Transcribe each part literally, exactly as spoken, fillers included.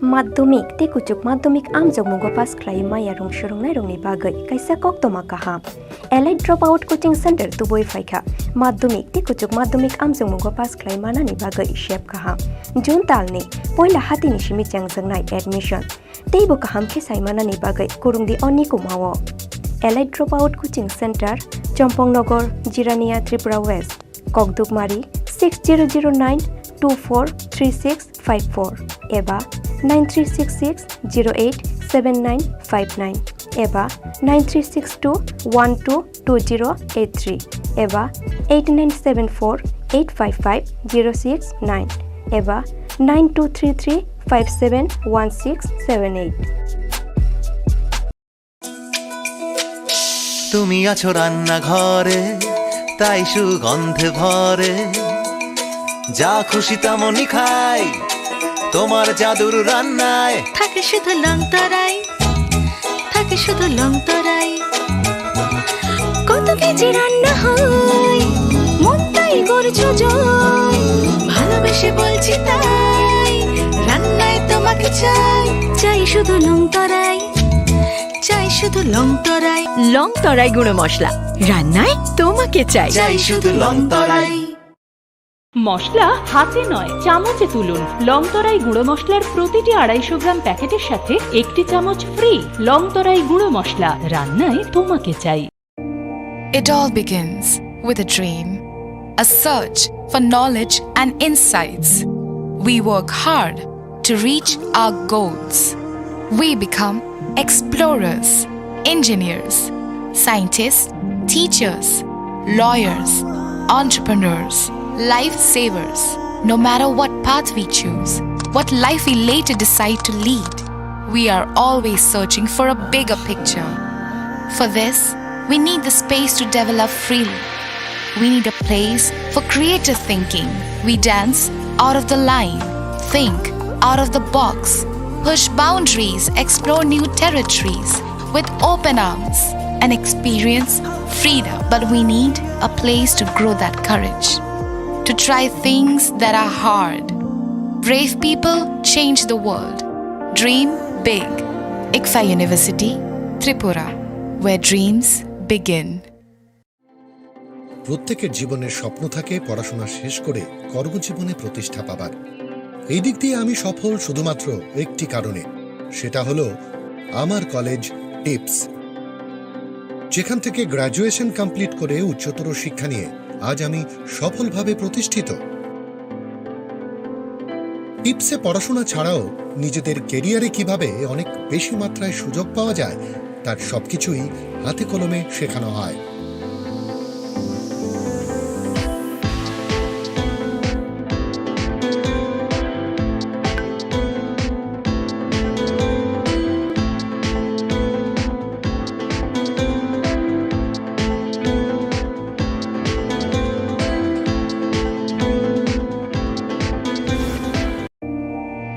Madhyamik tei kuchuk madhyamik amjokmungo pass khlai maya rung swrwngnairokni bagwi kaisa koktwma kaham. Elite Dropout Coaching Center tubui phaikha. Madhyamik tei kuchuk madhyamik amjokmungo pass khlai manani bagwi sep kaham. June talni poila hatini simi chengjaknai admission. Teibo kaham khe sai manani bagwi kurungdi o nikumao. Elite Dropout Coaching Center, Chompong Nogor, Jirania, Tripura West. Kokdukmari six zero zero nine two four three six five four eba nine three six six zero eight seven nine five nine eba nine three six two one two two zero eight three eba eight nine seven four eight five five zero six nine eba nine two three three five seven one six seven eight. তুমি আছো রান্নাঘরে, তাই সুগন্ধে ভরে। যা খুশি তেমনই খাই, তোমার জাদুর রান্নায়। থাকে শুধু লংতরাই, থাকে শুধু লংতরাই। কত কেজি রান্না হয়, মন তাই করছো জয়। ভালোবেসে বলছি তাই, রান্নায় তোমাকে চাই। চাই শুধু লংতরাই, চাই শুধু লংতরাই। লংতরাই গুঁড়ো মশলা, রান্নায় তোমাকে চাই। চাই শুধু লংতরাই। মশলা হাতে নয়, চামচে তুলুন। লংতরাই গুঁড়ো মশলার প্রতিটি আড়াইশো গ্রাম প্যাকেটের সাথে একটি চামচ ফ্রি। লংতরাই গুঁড়ো মশলা, রান্নায় তোমাকে চাই। It all begins with a dream, a search for knowledge and insights. We work hard to reach our goals. We become explorers, engineers, scientists, teachers, lawyers, entrepreneurs, lifesavers. No matter what path we choose, what life we later decide to lead, we are always searching for a bigger picture. For this, we need the space to develop freely. We need a place for creative thinking. We dance out of the line, think out of the box, push boundaries, explore new territories with open arms, and experience freedom. But we need a place to grow that courage, to try things that are hard. Brave people change the world. Dream big. ICFAI University, Tripura, where dreams begin. প্রত্যেকের জীবনের স্বপ্ন থাকে পড়াশোনা শেষ করে কর্মজীবনে প্রতিষ্ঠা পাবার। এই দিক দিয়ে আমি সফল শুধুমাত্র একটি কারণে, সেটা হলো আমার কলেজ টিপস, যেখান থেকে গ্র্যাজুয়েশন কমপ্লিট করে উচ্চতর শিক্ষা নিয়ে আজ আমি সফলভাবে প্রতিষ্ঠিত। টিপসে পড়াশোনা ছাড়াও নিজেদের ক্যারিয়ারে কিভাবে অনেক বেশি মাত্রায় সুযোগ পাওয়া যায়, তার সবকিছুই হাতে কলমে শেখানো হয়।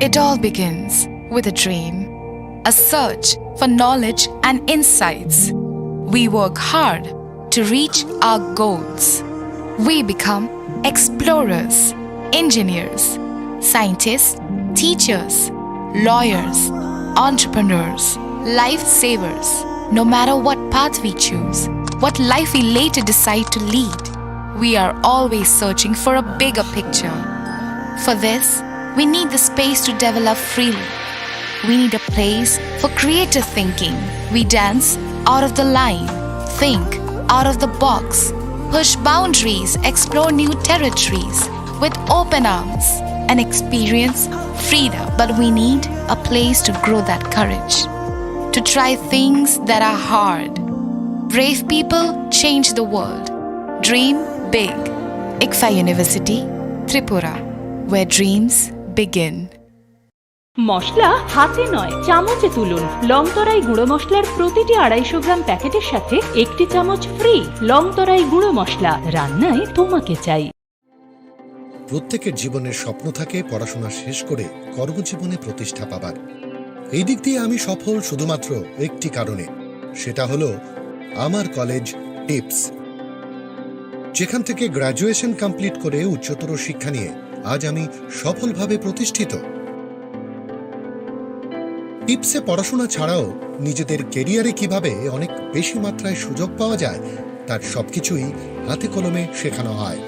It all begins with a dream, a search for knowledge and insights. We work hard to reach our goals. We become explorers, engineers, scientists, teachers, lawyers, entrepreneurs, lifesavers. No matter what path we choose, what life we later decide to lead, we are always searching for a bigger picture. For this, we need the space to develop freely. We need a place for creative thinking. We dance out of the line, think out of the box, push boundaries, explore new territories with open arms, and experience freedom. But we need a place to grow that courage, to try things that are hard. Brave people change the world. Dream big. ICFAI University, Tripura, where dreams begin. মশলা হাতে নয়, চামচে তুলুন। লংতরাই গুঁড়ো মশলার প্রতিটি আড়াইশো গ্রাম প্যাকেটের সাথে একটি চামচ ফ্রি। লংতরাই গুঁড়ো মশলা, রান্নায় তোমাকে চাই। প্রত্যেকের জীবনের স্বপ্ন থাকে পড়াশোনা শেষ করে কর্মজীবনে প্রতিষ্ঠা পাবার। এই দিক দিয়ে আমি সফল শুধুমাত্র একটি কারণে, সেটা হলো আমার কলেজ টিপস, যেখান থেকে গ্র্যাজুয়েশন কমপ্লিট করে উচ্চতর শিক্ষা নিয়ে আজ আমি সফলভাবে প্রতিষ্ঠিত। টিপসে পড়াশোনা ছাড়াও নিজেদের ক্যারিয়ারে কিভাবে অনেক বেশি মাত্রায় সুযোগ পাওয়া যায়, তার সবকিছুই হাতে কলমে শেখানো হয়।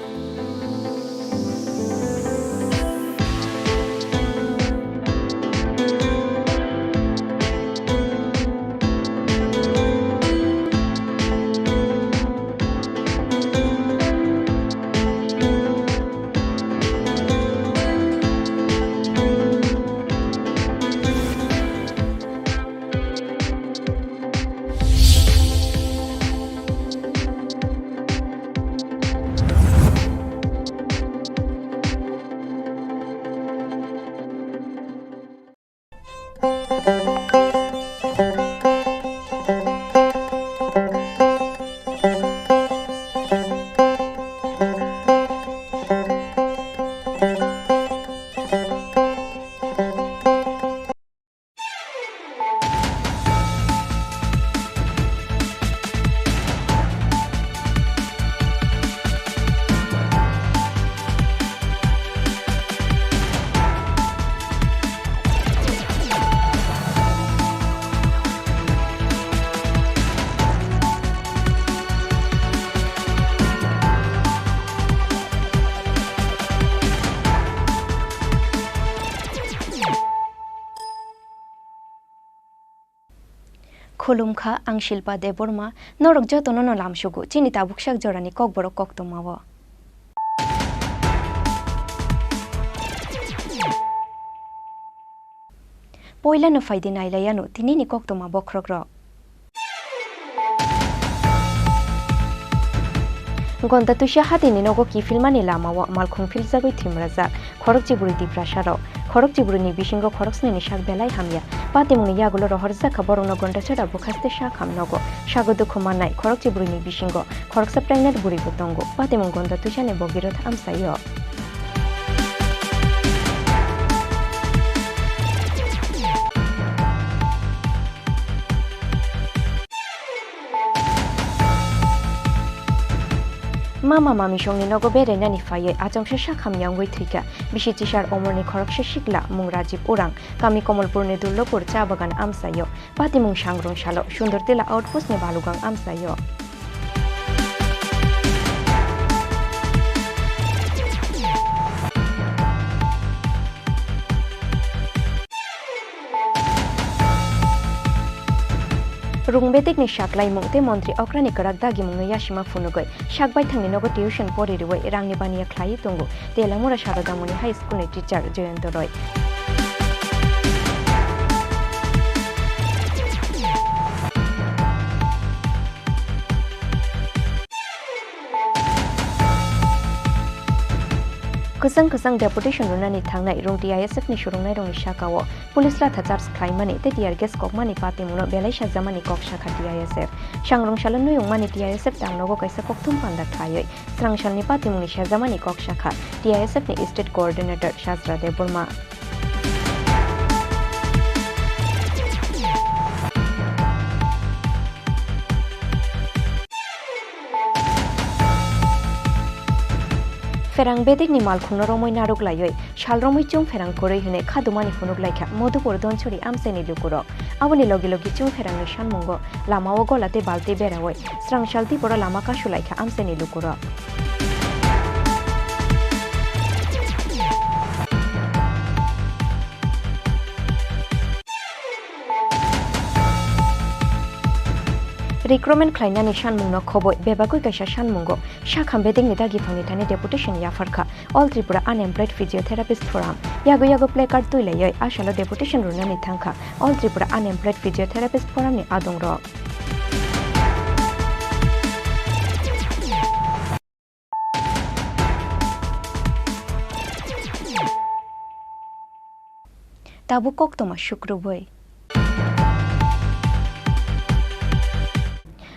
Khulumkha, ang Shilpa Debbarma, norok jotono no lamsugo chini tabuksak jorani kokborok koktwmao. Poilano phaidi nailaiano tinini koktwma bokhorokrok. Gonda tuisa hatini nogo kiphilmani lamao malkhung philjagwi thwimrajak khorokchi bwrwi Tiprasarok. Khorokchi bwrwini bisingo khoroksnini sak belai hamya. Patimungni yagulo rohorjak kha borokno Gondachora bwkhaste sak ham nogo. Sago dukhu mannai khorokchi bwrwini bisingo khoroksa pregnant bwrwibo tongo. Patimung Gonda tuisani Bhagirath amchaio. Mama mamisongni nogo berainani phaiwi achomsa sak hamya wngwi thwikha. Bisi chisar omorni khoroksa sikla mung Rajib Urang, kami Komolpurni Dullopur cha bagan amchaio. Patimung sangrung salo Sundortila outpostni balugang amchaio. Rung bedekni saklaimung tei montri okrani kwrak dagimungno yasima phunugwi sak baithangni nogo tuition pori rwui rangni baniya khlaiwi tongo Telamura Sarodamoni High School ni teacher Jayanta Roy. Kwchang kwchang deputation rwnani thangnai rung T I S F ni surungnairokni sakao police latha charge khlaimani tei tear gas kokmani patimungno belai sajamani kok sakha T I S F. Sangrung salo nuyungmani T I S F tangnogo kaisa kokthum panda khlaiwi srangsalni patimungni sajamani kok sakha T I S F ni state coordinator Sajra Debbarma. Pherang bedekni malkhungno romwi narwk laiwi, sal romwi chwng pherang kwrwi hwnwi khadumani phunuk laikha Madhupur Dhonchuri amchaini lukurok. Aboni logi logi chwng pherangni sanmungo lamao gola tei balti beraui srangsal tiporo lama kasu laikha amchaini lukurok. Recruitment khlainani sanmungno khoboi bebagwi kaisa sanmungo sakham bedekni dagiphangni thani deputation yapharkha All Tripura Unemployed Physiotherapist Forum. Yago yago placard twi laiwi asalo deputation rwnani thangkha All Tripura Unemployed Physiotherapist Forum ni adongrok. Tabuk koktwma sukrubui.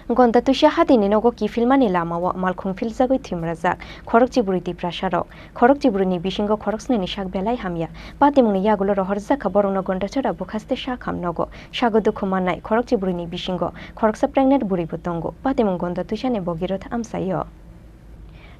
Gonda tuisa hatini nogo kiphilmani lamao malkhung philjagwi thwimrajak khorokchi bwrwi Tiprasarok. Khorokchi bwrwini bisingo khoroksnini sak belai hamya. Patimungni yagulo rohorjak kha borokno Gondachora bwkhaste sak ham nogo. Sago dukhu mannai khorokchi bwrwini bisingo khoroksa pregnant bwrwibo tongo. Patimung Gonda tuisani Bhagirath amchaio.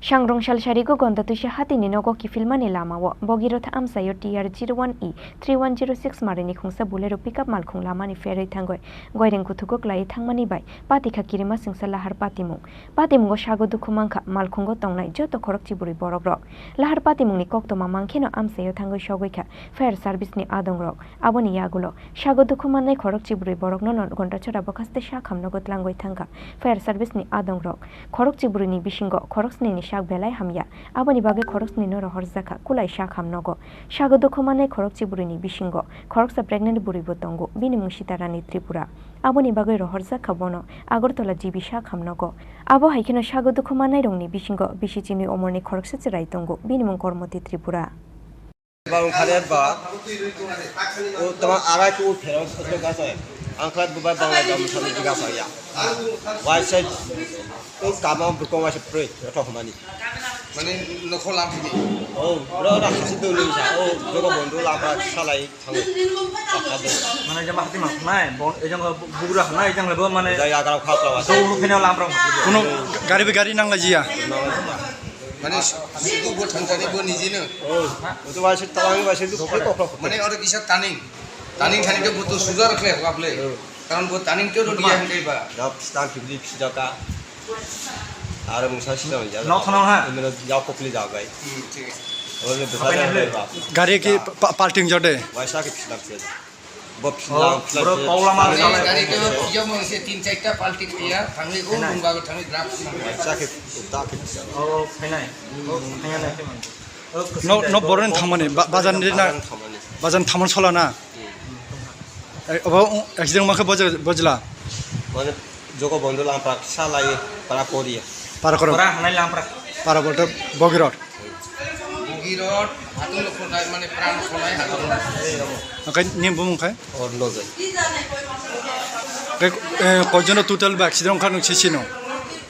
Sangrong sal sarigo Gonda Tuisa Hatini nogo kiphilmani lamao Bogirotha amchaio T R zero one E three one zero six marini khungsa Bolero pickup malkhung lamani pherwi thangwi goireng kuthugo klaiwi thangmani bai patikha kirima singsa lahar patimung. Patimungo sago dukhu mankha malkhungo tongnai joto khorok chibrwi borokrok. Lahar patimungni koktwma mankheno amchaio thangwi sogwikha fire service ni adongrok. Aboni yagulo sago dukhu mannai khorok chibrwi borokno no Gondachora bwkhaste sakhamnogo tlangwi thangkha fire service ni adongrok. Khorok chibrwini bisingo khorok snini sak belai hamya, aboni bagwi khorok snino rohorjakha kulai sakhamnogo. Sago dukhu mannai khorok chibrwini bisingo khoroksa pregnant bwrwibo tongo, bini mung Sita Rani Tripura. Aboni bagwi rohorjakha bono Agartala G B sakhamnogo. Abo hai kheno sago dukhu mannairokni bisingo bisi chinwi omorni khoroksa chwrai tongo, bini mung Kormoti Tripura. Ba wngkha de ba. O tama arai ko phero sosro gasa. Angkhat buba bangla jam sami buga saya. Waisa o kama buko waisa pre to homani. Mane nokho lam phini. O bro ra khasi do ni sa. O jogo bondo la ba salai thango. Mane jama hati ma nai bon ejang bugra nai ejang lebo mane. Jai agra khap la. Do ru phene lam rong. Kuno gari bi gari nang la jiya. Mane sudu bo thangthani bo nijino. O, o to waisa tawang waisa du khre kokro. Mane oro kisa taning. Taning thani ke bo to sugar khle hwap le. Karon bo taning ke ro dia hwnkhe ba. Dap star kibli kisi jaka. Aro mungsa sida wanja. Nok thano ha. Imeno jao kokli jao gai. Hmm, thik ase. Oro ne besa jao gai ba. Gari ki pa-, parking jode. Waisa ke phisla phisla. Bo phisla phisla. Bro, phisla. Paula ma. Gari, gari ke pijama se tin charta parking ya. Thangwi go mungba go thangwi grab. Waisa ke uta ke phisla. O, phainai. No, no, boroni thangmani, ba-, bazar ni na, bazar ni thangmani sola na. Hmm. Eh, obo, accident ma khe bojla. Mane, jogo bondo lampra kisa lai para kori. Para koro. Para hanai lampra. Para bolte Bogirot. Bogirot, hatung lo khonai, mane pra lo khonai, hatung lo. Oke, ni bumung khai? Or no jai. Ke, eh, koijono total ba accident kha nuk sisi no?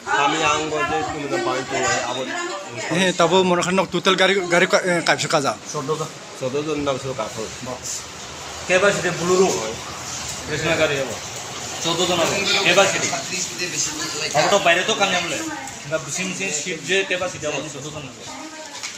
Kami ang bo je tumi no bai tu ai abo. Eh, tabo mono khan nok total gari, gari ka, eh, kaipsa kaja. Chodo jon. Chodo jon nang so ka thok. Capacity buluru. Kresna gari abo. Chodo jon abo. Capacity. Abo to baire to kami amle. Nga bising bising seat je capacity abo chodo jon abo.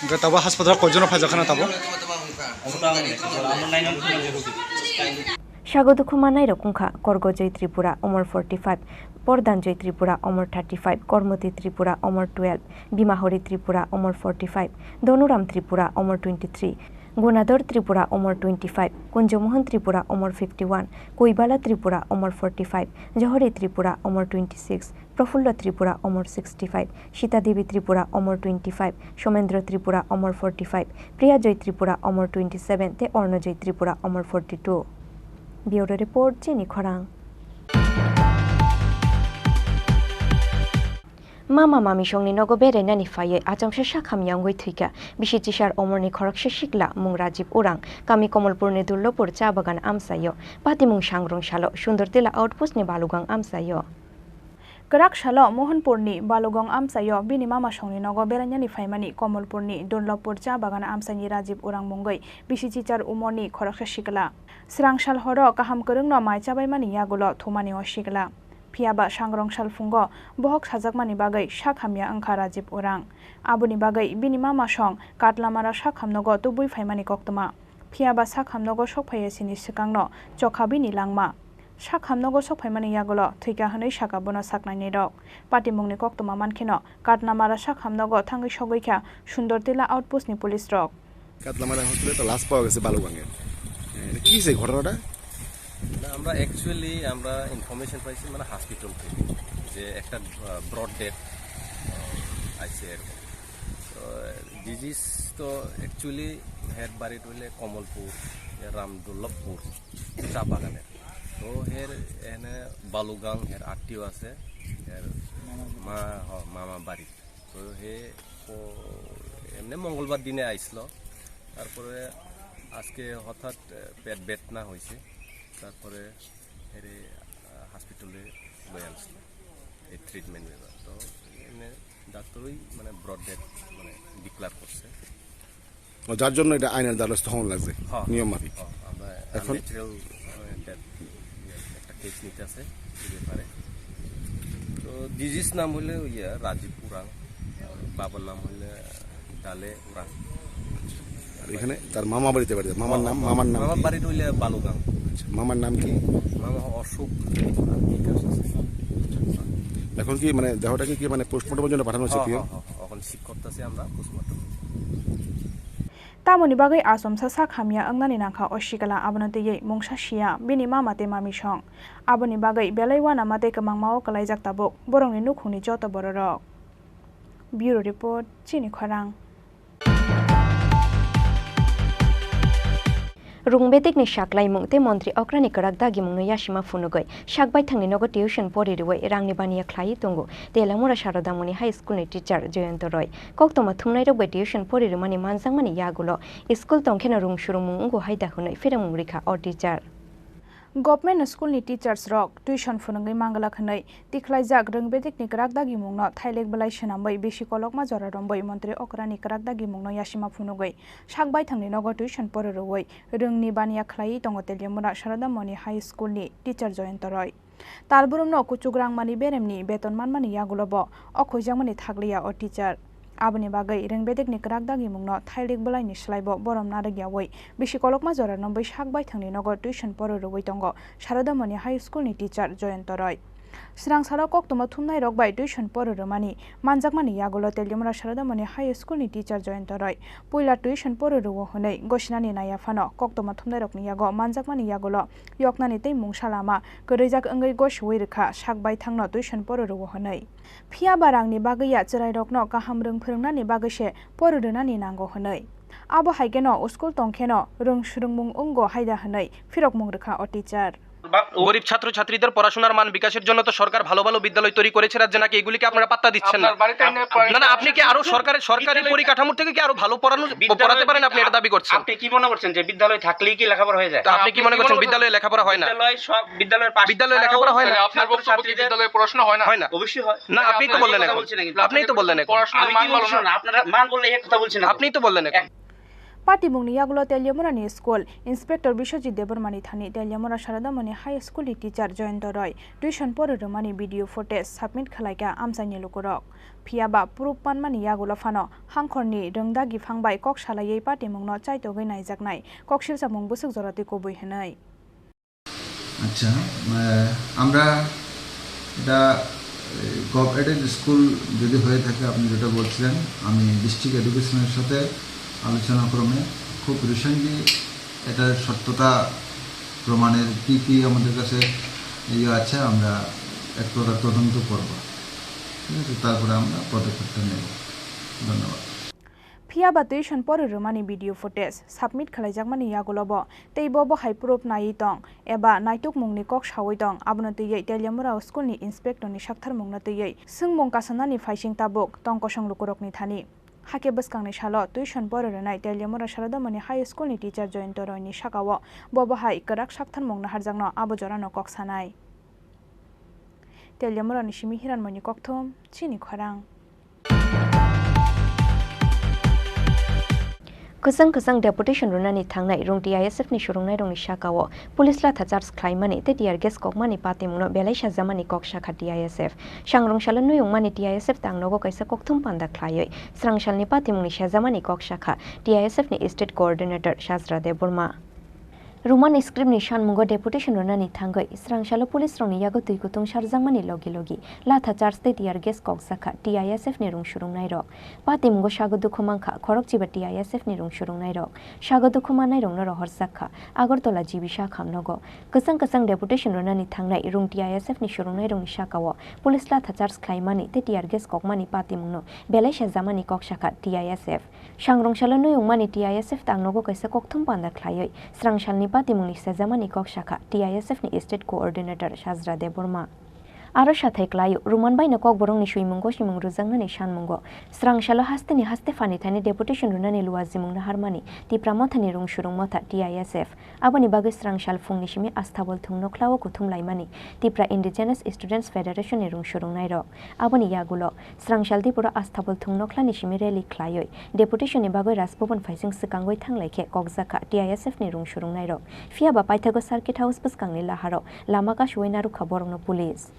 Hingke tabo hospital koijono phaijakha na tabo? Abo to ang le, amo nine one two one zero. Sago dukhu manai rok wngkha Korgojoi Tripura, Omor forty five, Pordanjoi Tripura, Omor thirty five, Kormoti Tripura, Omor twelve, Bimahori Tripura, Omor forty five, Donuram Tripura, Omor twenty three, Gunador Tripura, Omor twenty five, Kunjomohon Tripura, Omor fifty one, Kuibala Tripura, Omor forty five, Johori Tripura, Omor twenty six, Profullo Tripura, Omor sixty five, Sita Devi Tripura, Omor twenty five, Somendro Tripura, Omor forty five, Priyajoy Tripura, Omor twenty seven, tei Ornojoy Tripura, Omor forty two. Bureau Report, Chini Khorang. Mama mamisongni nogo berainani phaiwi achomsa sak hamya wngwi thwikha bisi chisar Omorni khoroksa sikla mung Rajib Urang, kami Komolpurni Durlopur cha bagan amchaio, patimung sangrong salo Sundortila outpostni Balugang amchaio. Kwrak salo Mohanpurni Balugong amchaio bini mama songni nogo berainani phaimani Komolpurni Durlopur cha bagan amchaini Rajib Urang mungwi bisi chichar umorni khoroksa sikla. Srang sal horo kaham kwrwngno mai chabaimani yagulo thumani o sikla. Phiyaba sangrong sal phungo bohok sajakmani bagwi sak hamya wngkha Rajib Urang. Aboni bagwi bini mama song Katlamara sak hamnogo tubui phaimani koktwma. Phiyaba sak hamnogo sok phaiya sini swkangno chokha bini langma. Sak hamnogo sok phaimani yagulo thwikha hwnwi sakha bono saknainai rok. Patimungni koktwma mankheno Katnamara sak hamnogo thangwi sogwi kha Sundortila outpost ni police rok. Katlamara হসপিটালে তো লাশ পাওয়া গেছে বালুগাঙে। এ, কি সেই ঘটনাটা? না, আমরা অ্যাকচুয়ালি আমরা ইনফরমেশন পাইছি মানে হসপিটাল থেকে যে একটা, আহ, ব্রড ডেথ, আহ, আইছে এরকম। তো, ডিজিজ তো অ্যাকচুয়ালি হের বাড়িত হইলে কমলপুর, রামদুর্লভপুর, চা বাগানের। তো হের এনে বালুগাং, হের আত্মীয় আছে, হের মা, হ, মামা বাড়ি। তো হে প-, এমনি মঙ্গলবার দিনে আইছিল, তারপরে আজকে হঠাৎ, আহ, পেট ব্যথা হয়েছে, তারপরে এরে, আহ, হসপিটালে লই আনছিল এই ট্রিটমেন্ট ব্যাপার। তো এমনি ডাক্তারই মানে ব্রড ডেথ মানে ডিক্লেয়ার করছে। ও, যার জন্য এটা আইনের দ্বারস্থ হওয়া লাগছে, হ্যাঁ, নিয়ম মাফিক। হ্যাঁ, আমরা এখন আনন্যাচারাল, আহ, ডেথ, ইয়ে, একটা কেস নিতে আছে এই ব্যাপারে। তো ডিজিজ নাম হইলে ওই, ইয়ে, রাজীব উরাং। বাবার নাম হইলে ডালে উরাং। আর এখানে তার মামা বাড়িতে বাড়ি, মামার নাম, মামার নাম মামার কি? বাড়িটা হইলে বালুগাং। আচ্ছা, মামার নাম কি? মামা অশোক আর বিকাশ আছে। এখন কি মানে দেহটাকে কি মানে পোস্টমর্টমের জন্য পাঠানো হয়েছে হ্যাঁ, কি? হ্যাঁ, হ্যাঁ, হ্যাঁ, এখন ঠিক করতেছি আমরা post-mortem. Tamoni bagwi achomsa sak hamya wngnani nangkha o sikla, abono twiwi mungsa siya bini mama tei mamisong. Aboni bagwi belai uanama tei kwmangma o kwlaijak tabuk borokni nukhungni joto bororok. Bureau Report, Chini Khorang. Rung bedekni saklaimung tei montri okrani kwrak dagimungno yasima phunugwi sak baithangni nogo tuition pori rwui rangni baniya khlaiwi tongo Teliamura Sarodamoni High School ni teacher Jayanta Roy. Koktwma thumnairok bai tuition pori rwmani manjakmani yagulo school tongkheno rung surungmung wngo hai da hwnwi pherangmung rikha o teacher. Government school ni teachers rok tuition phunugwi manglak hwnwi tikhlaijak rwng bedekni kwrak dagimungno thailek belai swnamwi bisi kolokma jora romwi montri okrani kwrak dagimungno yasima phunugwi sak baithangni nogo tuition pori rwui rwngni baniya khlaiwi tongo Teliamura Sarodamoni High School ni teacher Jayanta Roy. Talbrumno kuchuk rangmani beremni beton manmani yagulo bo o khuijakmani thakliya o teacher. Aboni bagwi rwng bedekni kwrak dagimungno thailik bwlaini slaibo borom narwk yaui bisi kolokma jora romwi sak baithangni nogo tuition pori rwui tongo Sarodamoni High School ni teacher Jayanta Roy. Swrang salo koktwma thumnairok bai tuition pori rwmani manjakmani yagulo Teliamura Sarodamoni High School ni teacher Jayanta Roy puila tuition pori rwo hwnwi gosinani naiya phano koktwma thumnairokni yago manjakmani yagulo yoknani tei mungsa lama kwrwijak wngwi gosiui rwkha sak baithangno tuition pori rwo hwnwi. Phiya ba rangni bagwi ya chwrairokno kaham rwng phwrwngnani bagwi se pori rwnani nango hwnwi. Abo hai kheno school tong kheno rwng swrwngmung wngo hai da hwnwi phirokmung rwkha o teacher. বা-, ও গরিব ছাত্রছাত্রীদের পড়াশোনার মান বিকাশের জন্য তো সরকার ভালো ভালো বিদ্যালয় তৈরি করেছে রাজ্যে, নাকি এগুলিকে আপনারা পাত্তা দিচ্ছেন না? আপনার বাড়িতে এনে আপ-, পড়াশোনা না, না, আপনি কি আরো করছেন? সরকারের, সরকারি বিদ্যালয় পরিকাঠামোর থেকে কি আরো ভালো পড়ানো, বিদ্যালয় পড়াতে পারেন? আপনি এটা দাবি করছেন? আপনি কি মনে করছেন যে বিদ্যালয় থাকলেই কি লেখাপড়া হয়ে যায়? তা আপনি কি মনে করছেন বিদ্যালয়ে লেখাপড়া হয় না? বিদ্যালয় সব, বিদ্যালয়ের পাশ বিদ্যালয়ে ছাড়াও লেখাপড়া হয় না? তাহলে আপনার বক্তব্য কি ছাত্রছাত্রীদের বিদ্যালয়ে পড়াশোনা হয় না? হয় না। অবশ্যই হয়। না, আপনি তো বললেন এখন। আপনি তো বললেন এখন। পড়াশোনার আমি কি মান বলছি ভালো না? না? আপনারা মান বললে এই কথা বলছি না। আপনি তো বললেন এখন। এক Patimungni yagulo Teliamurani school inspector Biswajit Debbarmani thani Teliamura Sarodamoni High School ni teacher Jayanta Roy tuition pori rwmani video footage submit khwlaikha amchaini lukurok. Phiya ba proof manmani yagulo phano hangkhorni rwngdagi phang bai kok salaiwi patimungno chaitogwi naijaknai kok silsamung bwswk jora twi kubui hwnwi. আচ্ছা, আহ, আমরা এটা, আহ, gov aided school যদি হয়ে থাকে, আপনি যেটা বলছিলেন, আমি ডিস্ট্রিক্ট এডুকেশনের সাথে আলোচনা ক্রমে খুব রিসেন্টলি এটার সত্যতা প্রমাণের কী কী আমাদের কাছে ইয়ে আছে, আমরা এক প্রকার তদন্ত করব, ঠিক আছে? তারপরে আমরা পদক্ষেপটা নেব। ধন্যবাদ। Phiya ba tuition pori rwmani video footage submit khwlaijakmani yagulo bo tei bo bo hai proof naiwi tong eba naitukmungni kok saui tong, abono twiwi Teliamura school ni inspector ni saktharmungno twiwi swngmung kasanani phaising tabuk tong kosong lukurokni thani. Hakhe bwskangni salo tuition pori rwnai Teliamura Sarodamoni High School ni teacher Jayanta Roy ni sakao bo bo hai kwrak saktharmung naharjakno abo jorano kok sanai. Teliamura ni simi Hiranmoyni Kokthum, Chini Khorang. Kwchang kwchang deputation rwnani thangnai rung T I S F ni surungnairokni sakao police latha charge khlaimani tei tear gas kokmani patimungno belai sajamani kok sakha T I S F. Sangrong salo nuyungmani T I S F tangnogo kaisa kokthum panda khlaiwi srangsalni patimungni sajamani kok sakha T I S F ni state coordinator Sajra Debbarma. Roman script ni sanmungo deputation rwnani thangwi srangsalo police rokni yago twi kutung sarjakmani logi logi latha charge tei tear gas kokjakha T I S F ni rung surungnairok. Patimungo sago dukhu mankha khorokchiba T I S F ni rung surungnairok. Sago dukhu mannairokno rohorjakha Agartala G B sakha nogo. Kwchang kwchang deputation rwnani thangnai rung T I S F ni surungnairokni sakao police latha charge khlaimani tei tear gas kokmani patimungno belai sajamani kok sakha T I S F. Sangrong salo nuyungmani T I S F tangnogo kaisa kokthum panda khlaiwi srangsalni patimungni sajamani kok sakha T I S F ni state coordinator Sajra Debbarma. Aro sathai klaio, Roman baino kokborokni swimung gosimung rwjaknani sanmungo srangsalo hasteni haste phanithani deputation rwnani luajimung naharmani Tipra Mothani rung surung motha T I S F. Aboni bagwi srangsal phungni simi Asthabol Thung Nokhlao kuthum laimani Tipra Indigenous Students Federation ni rung surungnairok. Aboni yagulo srangsal Dipuro Asthabol Thung Nokhlani simi rally khlaiwi deputation ni bagwi Raj Bhavan phaising swkangwi thanglaikhe kokjakha T I S F ni rung surungnairok. Phiya ba paithago Circuit House bwskangni laharo lama kasuwi narwkha borokno police.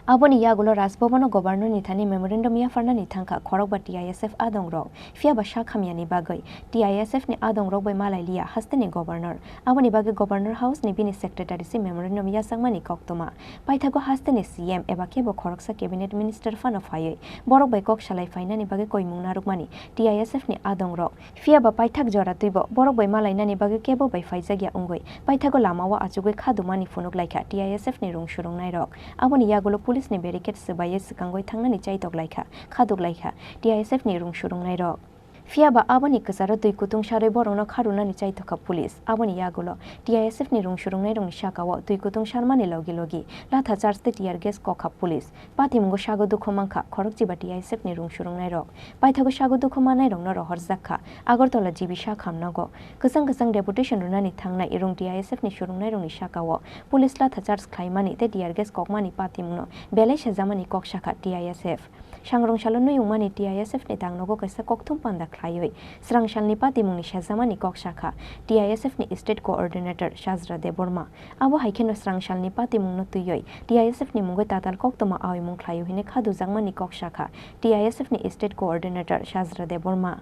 Aboni yagulo Raj Bhavan-o Governor ni thani memorandum yapharnani thangkha khorokba T I S F adongrok, phiyaba sak hamyani bagwi T I S F ni adongrok bai malai liya hasteni Governor. Aboni bagwi Governor House ni bini secretary se memorandum yachakmani koktwma. Paithago hasteni C M eba kebo khoroksa cabinet minister phano phaiwi borok bai kok salai phainani bagwi koimung narwkmani T I S F ni adongrok. Phiyaba paithak jora twibo borok bai malainani bagwi kebo bai phaijakya wngwi paithago lamao achugwi kha dumani phunuk laikha T I S F ni rung surungnairok. Aboni yagulo police ni barricade swbaiwi swkangwi thangnani chaitok laikha, khaduk laikha T I S F ni rung surungnairok. Phiyaba aboni kwcharo twi kutung sarwi borokno kharunani chaitokha police. Aboni yagulo T I S F ni rung surungnairokni sakao twi kutung sarmani logi logi latha charge tei tear gas kokha police. Patimungo sago dukhu mankha khorokchiba T I S F ni rung surungnairok. Paithago sago dukhu mannairokno rohorjak kha Agartala G B sak hamnago. Kwchang kwchang deputation rwnani thangnai rung T I S F ni surungnairokni sakao police latha charge khlaimani tei tear gas kokmani patimungno belai sejamani kok sakha T I S F. Sangrong salo nuyungmani T I S F ni tangnogo kaisa kokthum panda khlaiwi srangsalni patimungni sejamani kok sakha T I S F ni state coordinator Sajra Debbarma. Abo hai kheno srangsalni patimungno twiwi T I S F ni mungwi tatal koktwma aoimung khlaio hwnwi kha dujakmani kok sakha T I S F ni state coordinator Sajra Debbarma.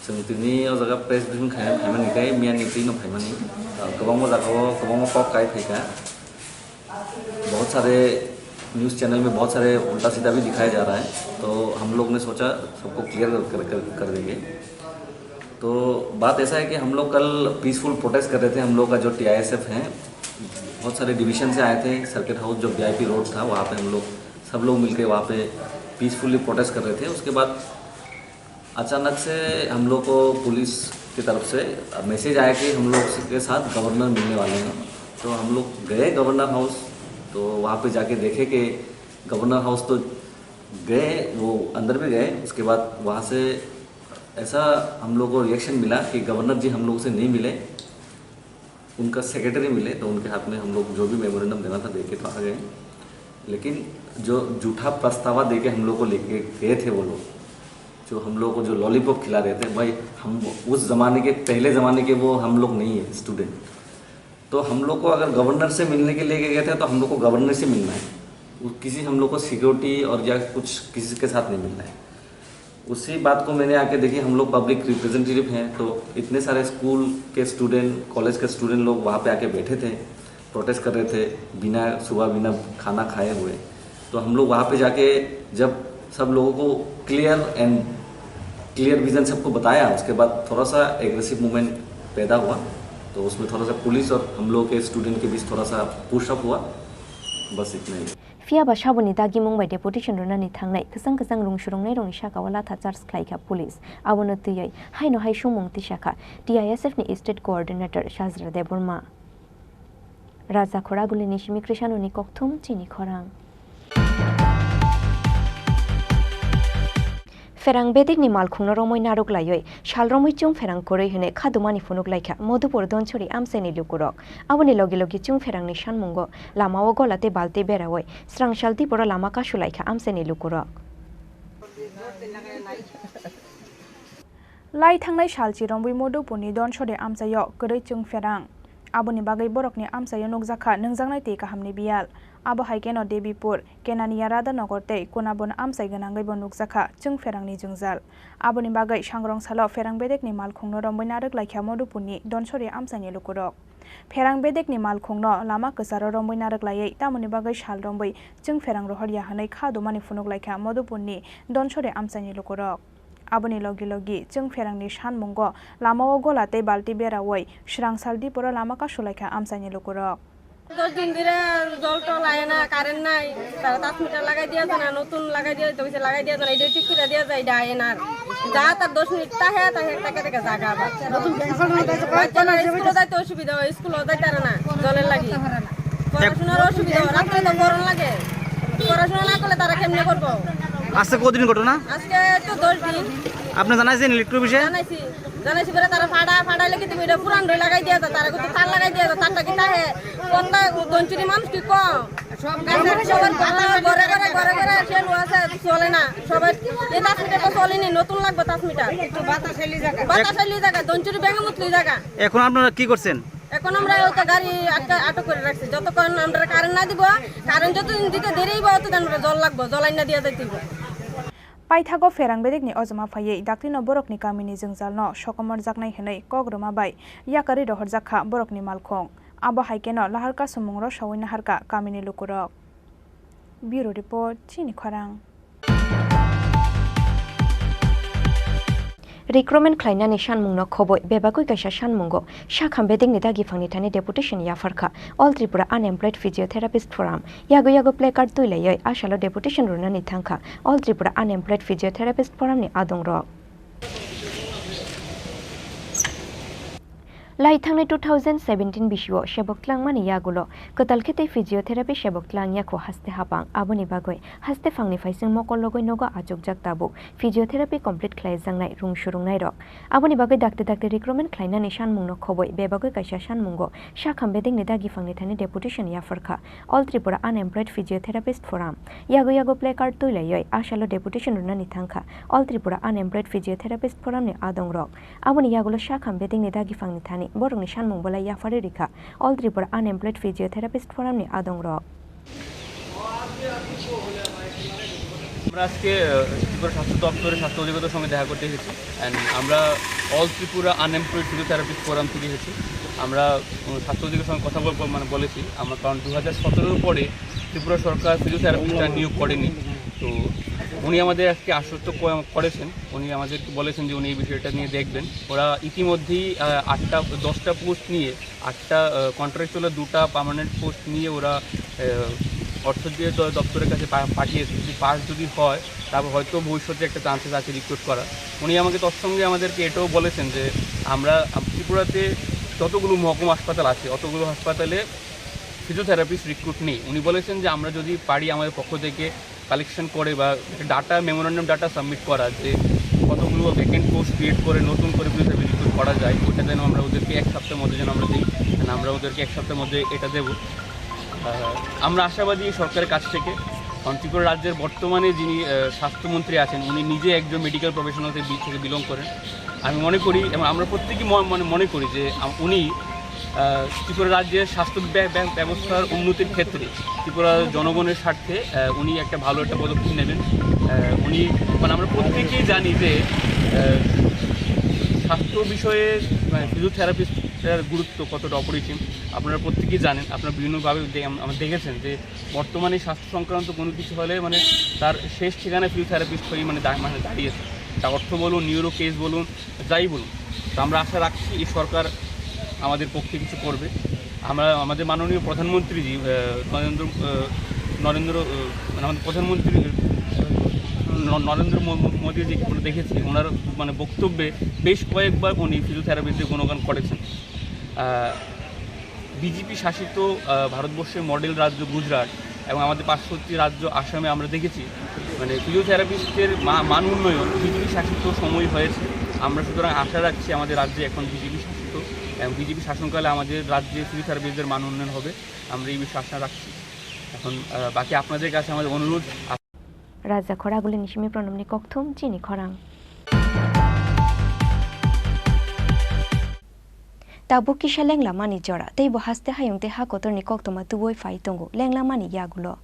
Chwng tini o jaga press briefing khaina phaimani khe miya ni twi no phaimani, ah, kwbangma jagao kwbangma kok kai phaikha. बहुत सारे news channel में बहुत सारे उल्टा सीधा भी दिखाया जा रहा है, तो हम लोग ने सोचा सबको क्लियर कर, कर, कर देंगे। तो बात ऐसा है कि हम लोग कल पीसफुल प्रोटेस्ट कर रहे थे। हम लोग का जो टीआईएसएफ है, बहुत सारे डिवीजन से आए थे। सर्किट हाउस जो वीआईपी रोड था, वहाँ पे हम लोग, सब लोग मिलके वहाँ पे पीसफुली प्रोटेस्ट कर रहे थे। उसके बाद अचानक से हम लोग को पुलिस की तरफ से मैसेज आया कि हम लोग के साथ गवर्नर मिलने वाले हैं। तो हम लोग गए गवर्नर हाउस, तो वहाँ पे जाके देखे कि गवर्नर हाउस तो गए, वो अंदर भी गए। उसके बाद वहाँ से ऐसा हम लोग को रिएक्शन मिला कि गवर्नर जी हम लोग से नहीं मिले। उनका सेक्रेटरी मिले, तो उनके हाथ में हम लोग जो भी मेमोरेंडम देना था, दे के तो आ गए। लेकिन जो झूठा पछतावा दे के हम लोग को लेके गए थे वो लोग, जो हम लोग को जो लॉलीपॉप खिला रहे थे, भाई, हम उस जमाने के, पहले जमाने के वो हम लोग नहीं है स्टूडेंट। तो हम लोग को अगर गवर्नर से मिलने के लिए गए थे, तो हम लोग को गवर्नर से मिलना है, वो किसी हम लोग को सिक्योरिटी और या कुछ किसी के साथ नहीं मिलना है। उसी बात को मैंने आके देखी, हम लोग पब्लिक रिप्रेजेंटेटिव हैं, तो इतने सारे स्कूल के स्टूडेंट, कॉलेज के स्टूडेंट लोग वहाँ पे आके बैठे थे, प्रोटेस्ट कर रहे थे, बिना सुबह, बिना खाना खाए हुए। तो हम लोग वहाँ पे जाके जब सब लोगों को क्लियर एंड क्लियर विजन सबको बताया, उसके बाद थोड़ा सा एग्रेसिव मूवमेंट पैदा हुआ। तो उसमें थोड़ा सा पुलिस और हम लोग के स्टूडेंट के बीच थोड़ा सा पुशअप हुआ, बस इतना ही। Phiyaba saboni dagimung bai deputation rwnani thangnai kwchang kwchang rung surungnairokni sakao latha charge khlaikha police. Abono twiwi haino hai sumung tisakha T I S F ni state coordinator Sajra Debbarma. Raja Khoragulini simi Krishanoni kokthum chini khorang. Pherang bedekni malkhungno romwi narwk laiwi, sal romwi chwng pherang kwrwi hwnwi khadumani phunuk laikha Madhupur Donchori amchaini lukurok. Aboni logi logi chwng pherangni sanmungo lamao gola tei balti berawi srang sal tiporo lama kasu laikha amchaini lukurok. Lai thangnai salchi romwi Madhupurni Donchori amchaio kwrwi chwng pherang. Aboni bagwi borokni amchaio nukjakha nwngjaknai tei kahamni biyal. Abo hai kheno Debipur, Kenania Radhanagar tei Kunabon amchai gwnangwibo nukjakha chwng pherangni jwngjal. Aboni bagwi sangrong salo pherang bedekni malkhungno romwi narwk laikha Madhupurni Donchori amchaini lukurok. Pherang bedekni malkhungno lama kwcharo romwi narwk laiwi tamoni bagwi sal romwi chwng pherang rohorya hwnwi kha dumani phunuk laikha Madhupurni Donchori amchaini lukurok. Aboni logi logi chwng pherangni sanmungo lamao gola tei balti berawi srang sal diporo lama kasu laikha amchaini lukurok. দশ দিন ধরে জল টল আয় না, কারেন্ট নাই। তারা transmitter লাগাই দিয়া যায় না, নতুন লাগাই দিয়া যায়, ওই যে লাগাই দিয়া যায় না, এটা ঠিক করে দিয়া যায়, এটা আয় না। যা তার দশ মিনিট তাহে, তাহে, তাকে তাকে জাগা আবার। বাচ্চারা স্কুলে যাইতে অসুবিধা হয়, স্কুলেও যাইতে পারে না, জলের লাগি। পড়াশোনার অসুবিধা হয়, রাত্রে তো গরম লাগে। পড়াশোনা না করলে তারা কেমনে করবো? আজকে কদিন ঘটনা? আজকে তো দশ দিন। আপনি জানাইছেন ইলেকট্রিক বিষয়ে? জানাইছি। জানাইছি বলে তারা ফাড়া, ফাড়াইলে কিন্তু এটা পুরান রই লাগাই দিয়া যায়, তারা কিন্তু তার লাগাই দিয়া যায়, তারটা কি তাহে? কত দঞ্চুরি মানুষ কি কম? সবার ঘরে ঘরে, ঘরে ঘরে সে লোয়া আছে, চলে না। সবাই এই transmitter তো চলেনি, নতুন লাগবে transmitter। বাতাস এলি জায়গা। বাতাস এলি জায়গা, দঞ্চুরি ব্যাঙে মুতলি জায়গা। এখন আপনারা কি করছেন? এখন আমরা ওটা গাড়ি আটকা, আটক করে রাখছি, যতক্ষণ আমরা কারেন্ট না দিব, কারেন্ট যতদিন দিতে দেরি হইব, অতদিন আমরা জল লাগবো, জল আইনা দিয়ে যাইতে হইব। Paithago Pherang bedekni ojoma phaiwi daktino borokni kamini jwngjalno sokomorjaknai hwnwi kok rwma bai yakarwi rohorjak kha borokni malkhung. Abo hai kheno lahar kasumungro sawui naharkha kamini lukurok. Bureau Report, Chini Khorang. Recruitment khlainani sanmungno khoboi bebagwi kaisa sanmungo sakham bedekni dagiphangni thani deputation yapharkha All Tripura Unemployed Physiotherapist Forum. Yago yago placard twi laiwi asalo deputation rwnani thangkha All Tripura Unemployed Physiotherapist Forum ni adongrok. Lai thangnai two thousand seventeen bisio sebok tlangmani yagulo kwtal khe tei physiotherapy sebok tlang yakho haste hapang, aboni bagwi haste phangni phaising mokol logwi nogo achukjak tabuk physiotherapy complete khlaijaknai rung surungnairok. Aboni bagwi dakti dakti recruitment khlainani sanmungno khoboi bebagwi kaisa sanmungo sakham bedekni dagiphangni thani deputation yapharkha All Tripura Unemployed Physiotherapist Forum. Yago yago placard twi laiwi asalo deputation rwnani thangkha All Tripura Unemployed Physiotherapist Forum ni adongrok. Aboni yagulo sakham bedekni dagiphangni thani borokni sanmung belai yapharwi rikha All Tripura Unemployed Physiotherapist Forum ni adongrok. আমরা আজকে, আহ, ত্রিপুরা স্বাস্থ্য দপ্তরের স্বাস্থ্য অধিকর্তার সঙ্গে দেখা করতে এসেছি। অ্যান্ড আমরা অল ত্রিপুরা আনএমপ্লয়েড ফিজিওথেরাপিস্ট ফোরাম থেকে এসেছি। আমরা, উম, স্বাস্থ্য অধিকার সঙ্গে কথা বল-, মানে বলেছি। আমরা, কারণ দু হাজার সতেরোর পরে ত্রিপুরা সরকার ফিজিওথেরাপিস্ট আর নিয়োগ করেনি। তো উনি আমাদের আজকে আশ্বস্ত ক-, করেছেন। উনি আমাদেরকে বলেছেন যে উনি এই বিষয়টা নিয়ে দেখবেন। ওরা ইতিমধ্যেই, আহ, আটটা, দশটা পোস্ট নিয়ে আটটা, আহ, কন্ট্রাকচুয়াল, দুটা পার্মানেন্ট পোস্ট নিয়ে ওরা, আহ, অর্থ দিয়ে দ-, দপ্তরের কাছে পা-, পাঠিয়েছে। যদি পাস যদি হয়, তারপর হয়তো ভবিষ্যতে একটা চান্সেস আছে রিক্রুট করার। উনি আমাকে তৎসঙ্গে আমাদেরকে এটাও বলেছেন যে আমরা আম-, ত্রিপুরাতে যতগুলো মহকুমা হাসপাতাল আছে, অতগুলো হাসপাতালে ফিজিওথেরাপিস্ট রিক্রুট নেই। উনি বলেছেন যে আমরা যদি পারি আমাদের পক্ষ থেকে কালেকশন করে বা একটা ডাটা, মেমোরান্ডাম ডাটা সাবমিট করা যে কতগুলো ভ্যাকেন্ট পোস্ট ক্রিয়েট করে নতুন করে ফিজিওথেরাপি রিক্রুট করা যায়, ওটা যেন আমরা ওদেরকে এক সপ্তাহের মধ্যে যেন আমরা দিই। মানে আমরা ওদেরকে এক সপ্তাহের মধ্যে এটা দেবো। আহ, আমরা আশাবাদী সরকারের কাছ থেকে, কারণ ত্রিপুরা রাজ্যের বর্তমানে যিনি, আহ, স্বাস্থ্যমন্ত্রী আছেন, উনি নিজে একজন মেডিকেল প্রফেশনাল থেকে বি-, থেকে বিলং করেন। আমি মনে করি এবং আমরা প্রত্যেকেই ম-, মানে মনে করি যে আম-, উনি, আহ, ত্রিপুরা রাজ্যের স্বাস্থ্য ব্য-, ব্য-, ব্যবস্থার উন্নতির ক্ষেত্রে ত্রিপুরা জনগণের স্বার্থে, আহ, উনি একটা ভালো একটা পদক্ষেপ নেবেন। আহ, উনি, মানে আমরা প্রত্যেকেই জানি যে, আহ, স্বাস্থ্য বিষয়ে, মানে, ফিজিওথেরাপিস্টের গুরুত্ব কতটা অপরিসীম। আপনারা প্রত্যেকেই জানেন, আপনারা বিভিন্নভাবে দে-, আম-, আমরা দেখেছেন যে বর্তমানে স্বাস্থ্য সংক্রান্ত কোনো কিছু হলে মানে তার শেষ ঠিকানা ফিজিওথেরাপিস্ট হয়ে মানে দা-, মানে দাঁড়িয়েছে। তা অর্থ বলুন, নিউরো কেস বলুন, যাই বলুন। তো আমরা আশা রাখছি এই সরকার আমাদের পক্ষে কিছু করবে। আমরা আমাদের মাননীয় প্রধানমন্ত্রীজি, আহ, নরেন্দ্র, আহ, নরেন্দ্র, আহ, মানে আমাদের প্রধানমন্ত্রী, আহ, ন-, নরেন্দ্র মো-, মো-, মোদীজিকে আমরা দেখেছি, ওনার মানে বক্তব্যে বেশ কয়েকবার উনি ফিজিওথেরাপিস্টদের গুণগান করেছেন। আহ, বিজেপি শাসিত, আহ, ভারতবর্ষের মডেল রাজ্য গুজরাট এবং আমাদের পার্শ্ববর্তী রাজ্য আসামে আমরা দেখেছি, মানে, ফিজিওথেরাপিস্টের মা-, মান উন্নয়ন বিজেপি শাসিত সময় হয়েছে। আমরা সুতরাং আশা রাখছি আমাদের রাজ্যে এখন বিজেপি শাসিত এবং বিজেপি শাসনকালে আমাদের রাজ্যে ফিজিওথেরাপিস্টদের মান উন্নয়ন হবে, আমরা এই বিষয়ে আশা রাখছি। এখন, আহ, বাকি আপনাদের কাছে আমাদের অনুরোধ, রাজা Khoraguli ni simi pronomni kokthum chini khorang. Tabuk kisa lenglamani jora, tei bo haste hayung tei ha kotorni koktwma tubui phai tongo lenglamani yagulo.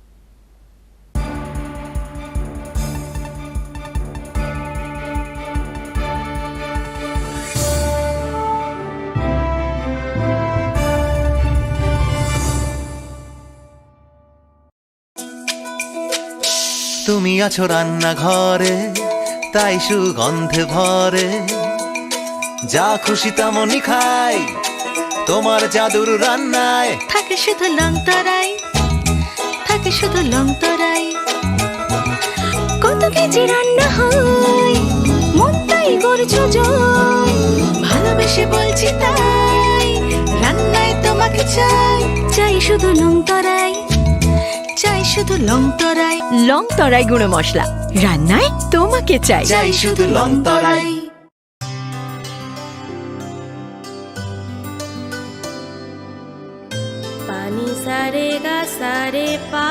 তুমি আছো রান্নাঘরে, তাই সুগন্ধে ভরে। যা খুশি তেমনই খাই, তোমার জাদুর রান্নায়। থাকে শুধু লং তরাই, থাকে শুধু লং তরাই। কত কেজি রান্না হয়, মন তাই করছো জয়। ভালোবেসে বলছি তাই, রান্নায় তোমাকে চাই। চাই শুধু লং তরাই। চাই শুধু লং তরাই। লং তরাই গুঁড়ো মশলা, রান্নায় তোমাকে চাই। চাই শুধু লং তরাই। পানি সারে গা সারে পা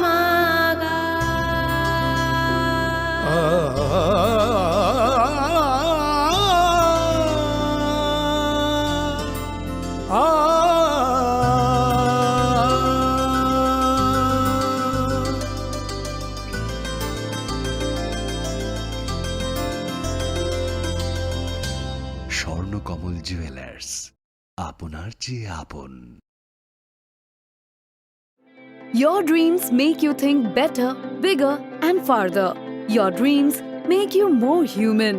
মা গা। জুয়েলার্স, আপনার চেয়ে আপন। Your dreams make you think better, bigger, and farther. Your dreams make you more human.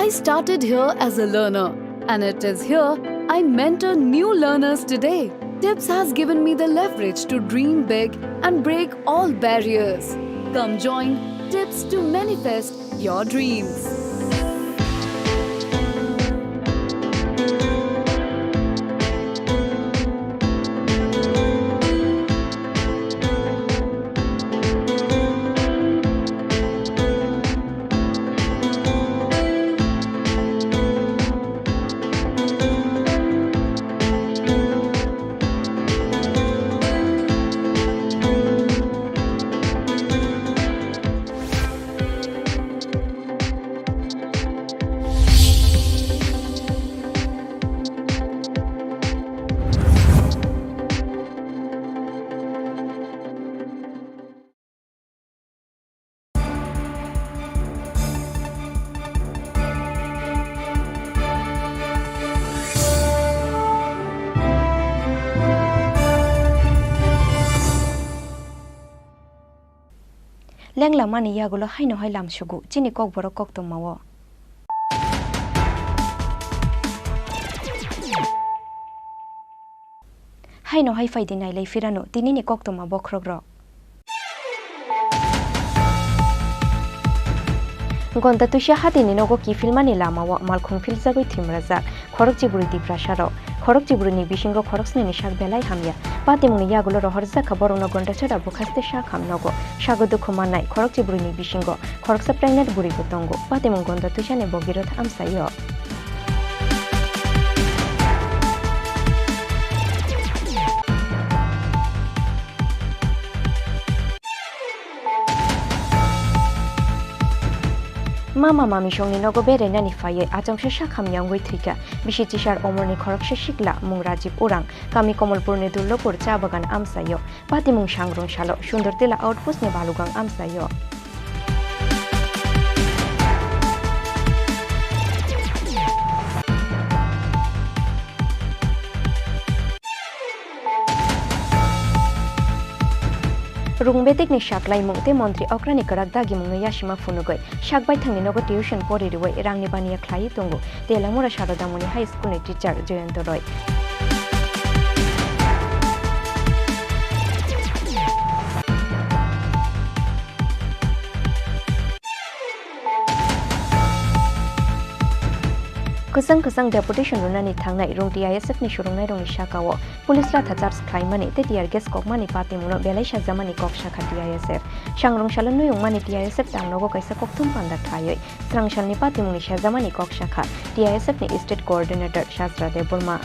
I started here as a learner, and it is here I mentor new learners today. Tips has given me the leverage to dream big and break all barriers. Come join Tips to manifest your dreams. Lenglamani yagulo haino hai lam sugu, chini kokborok koktwmao. Haino hai phaidi nailai phirano tinini koktwma bokhorokrok. Gonda tuisa hatini nogo kiphilmani lamao malkhung philjagwi thwimrajak khorokchibrwi Tiprasarok. Khorokchibrwini bisingo khoroksnini sak belai hamya. Patimungni yagulo rohorjak kha borokno Gondachora bwkhaste sak ham nogo. Sago dukhu mannai khorokchibrwini bisingo khoroksa pregnant bwrwibo tongo. Patimung Gonda tuisani bogirok amsaio. Mama mamisongni nogo berainani phaiwi achomsa sak hamya wngwi thwikha. Bisi chisar omorni khoroksa sikla mung Rajib Urang, kami Komolpurni Dullopur cha bagan amsaio. Patimung sangrung salo Sundortila outpost ni balugang amsaio. Rungbetekni saklaimung tei montri okrani kwrak dagimungno yasima phunugwi sak baithangni nogo tuition pori rwui rangni baniya khlaiwi tongo Telamura Sarodamoni High School ni teacher Jayanta Roy. Kwchang kwchang deputation rwnani thangnai rung T I S F ni surungnairokni sakao police latha charge khlaimani tei tear gas kokmani patimungno belai sajamani kok sakha T I S F. Sangrung salo nuyungmani T I S F tangnogo kaisa kokthum panda khlaiwi srangsalni patimungni sajamani kok sakha T I S F ni state coordinator Sajra Debbarma.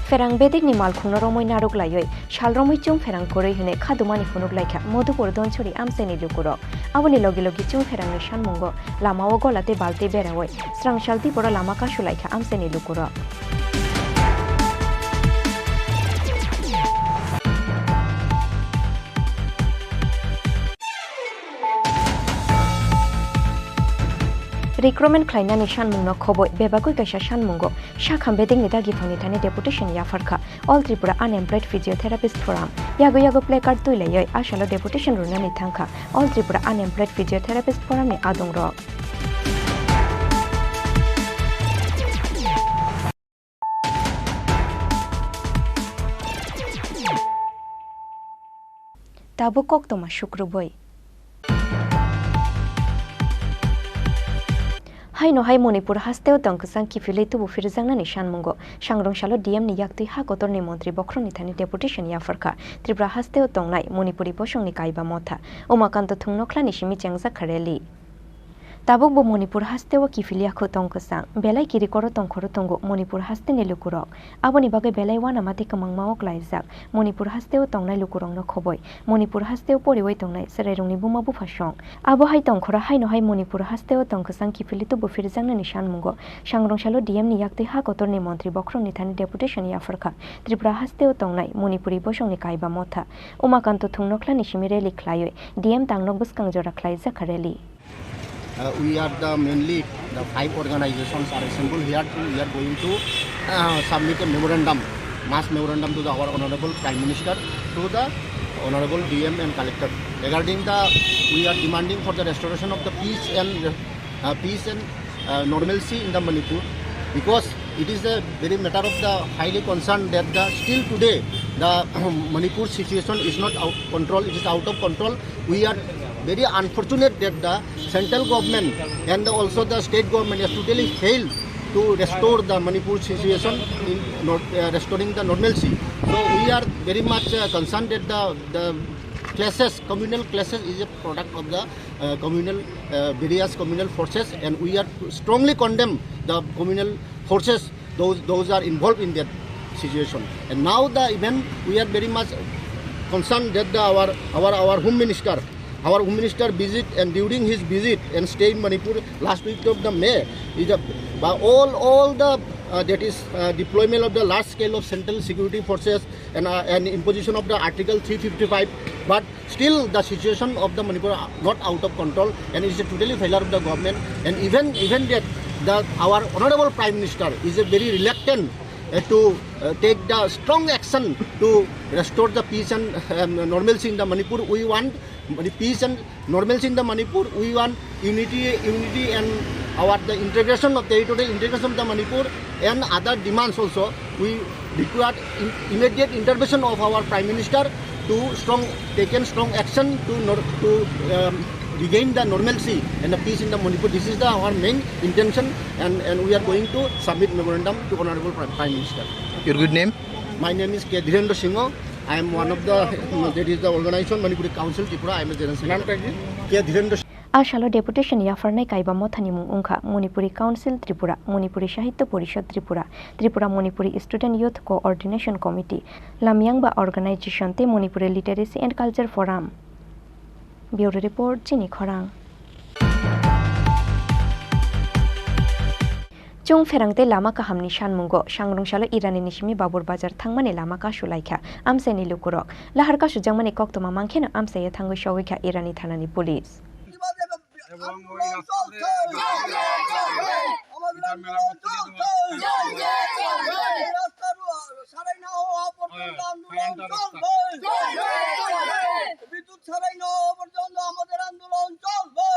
Pherang bedekni malkhungno romwi narwk laiwi sal romwi chwng pherang kwrwi hwnwi khadumani phunuk laikha Madhupur Dhonchuri amchaini lukurok. Aboni logi logi chwng pherangni sanmungo lamao gola tei balti berawi srang sal tei boro lama kasu laikha amchaini lukurok. Recruitment khlainani sanmungno khoboi bebagwi kaisa sanmungo sakham bedekni dagi phangni thani deputation yapharkha All Tripura Unemployed Physiotherapist Forum. Yago yago placard twi laiwi asalo deputation rwnani thangkha All Tripura Unemployed Physiotherapist Forum ni adongrok. Tabuk koktwma sukrubwi. Haino hai Manipur hasteo tong kwchang kiphilwi tubu phirjaknani sanmungo sangrung salo D M ni yaktwi ha kotorni montri bokhorokni thani deputation yapharkha Tripura hasteo tongnai Manipuri bosongni kaiba motha Umakanto Thungnokhlani simi chengjakha rally. Tabukbo Manipur hasteo kiphilya khu tong kwchang, belai kirikoro tongkhoro tongo Manipur hasteni lukurok. Aboni bagwi belai uanama tei kwmangmao klaijak Manipur hasteo tongnai lukurokno khoboi. Manipur hasteo poriwi tongnai chwrairokni buma bupha song. Abo hai tongkhoro haino hai Manipur hasteo tong kwchang kiphilwi tubu phirjaknani sanmungo sangrong salo D M ni yaktwi ha kotorni montri bokhorokni thani deputation yapharkha Tripura hasteo tongnai Manipuri bosongni Kaiba Motha. Umakanto Thungnokhlani simi rally khlaiwi D M tangnok bwskang jora khlaijakha rally. Uh, we are the mainly the five organizations are assembled here to, we are going to, uh, submit a memorandum, mass memorandum to the our Honorable Prime Minister, to the Honorable D M and Collector. Regarding the, we are demanding for the restoration of the peace and, uh, peace and, uh, normalcy in the Manipur, because it is a very matter of the highly concern that the still today the Manipur situation is not out control, it is out of control. We are very unfortunate that the central government and also the state government has totally failed to restore the Manipur situation in not, uh, restoring the normalcy. So we are very much, uh, concerned that the, the clashes, communal clashes is a product of the, uh, communal, uh, various communal forces, and we are strongly condemn the communal forces those, those are involved in that situation. And now the even we are very much concerned that the, our, our, our Home Minister, our Home Minister visit, and during his visit and stay in Manipur last week of the May, is a, by all, all the, uh, that is, uh, deployment of the large scale of central security forces and, uh, and imposition of the Article three fifty-five, but still, the situation of the Manipur are not out of control, and it's a totally failure of the government. And even, even that the, our Honorable Prime Minister is a very reluctant, uh, to, uh, take the strong action to restore the peace and, um, normalcy in the Manipur. We want Mani-, peace and normalcy in the Manipur. We want unity, unity and our the integration of territorial integration of the Manipur and other demands also. We require im-, immediate intervention of our Prime Minister to strong, taken strong action to nor-, to, um, regain the normalcy and the peace in the Manipur. This is the our main intention, and, and we are going to submit memorandum to Honorable Prime, Prime Minister. Your good name? My name is K Dhirendra Singh. I am one of the, that is the organization Manipuri Council Tripura. I am a general secretary. নামটা কি? K Dhirendra. A salo deputation yapharnai Kaiba Mothani mung wngkha Manipuri Council Tripura, Manipuri Sahitya Porishad Tripura, Tripura Manipuri Student Youth Coordination Committee, Lamyangba Organization tei Manipuri Literacy and Culture Forum. Bureau Report, Chini Khorang. Chwng pherang tei lama kahamni sanmungo sangrong salo Irani ni simi Babur Bazar thangmani lama kasu laikha amchaini lukurok. Lahar kasujakmani koktwma mankhe no amchaiya thangwi sogwi kha Irani thanani police. এবং ওই রাস্তাতে ইটা মেরামত করে দেওয়া। রাস্তার সারাই না হওয়া পর্যন্ত আন্দোলন চলবে। বিদ্যুৎ সারাই না হওয়া পর্যন্ত আমাদের আন্দোলন চলবে।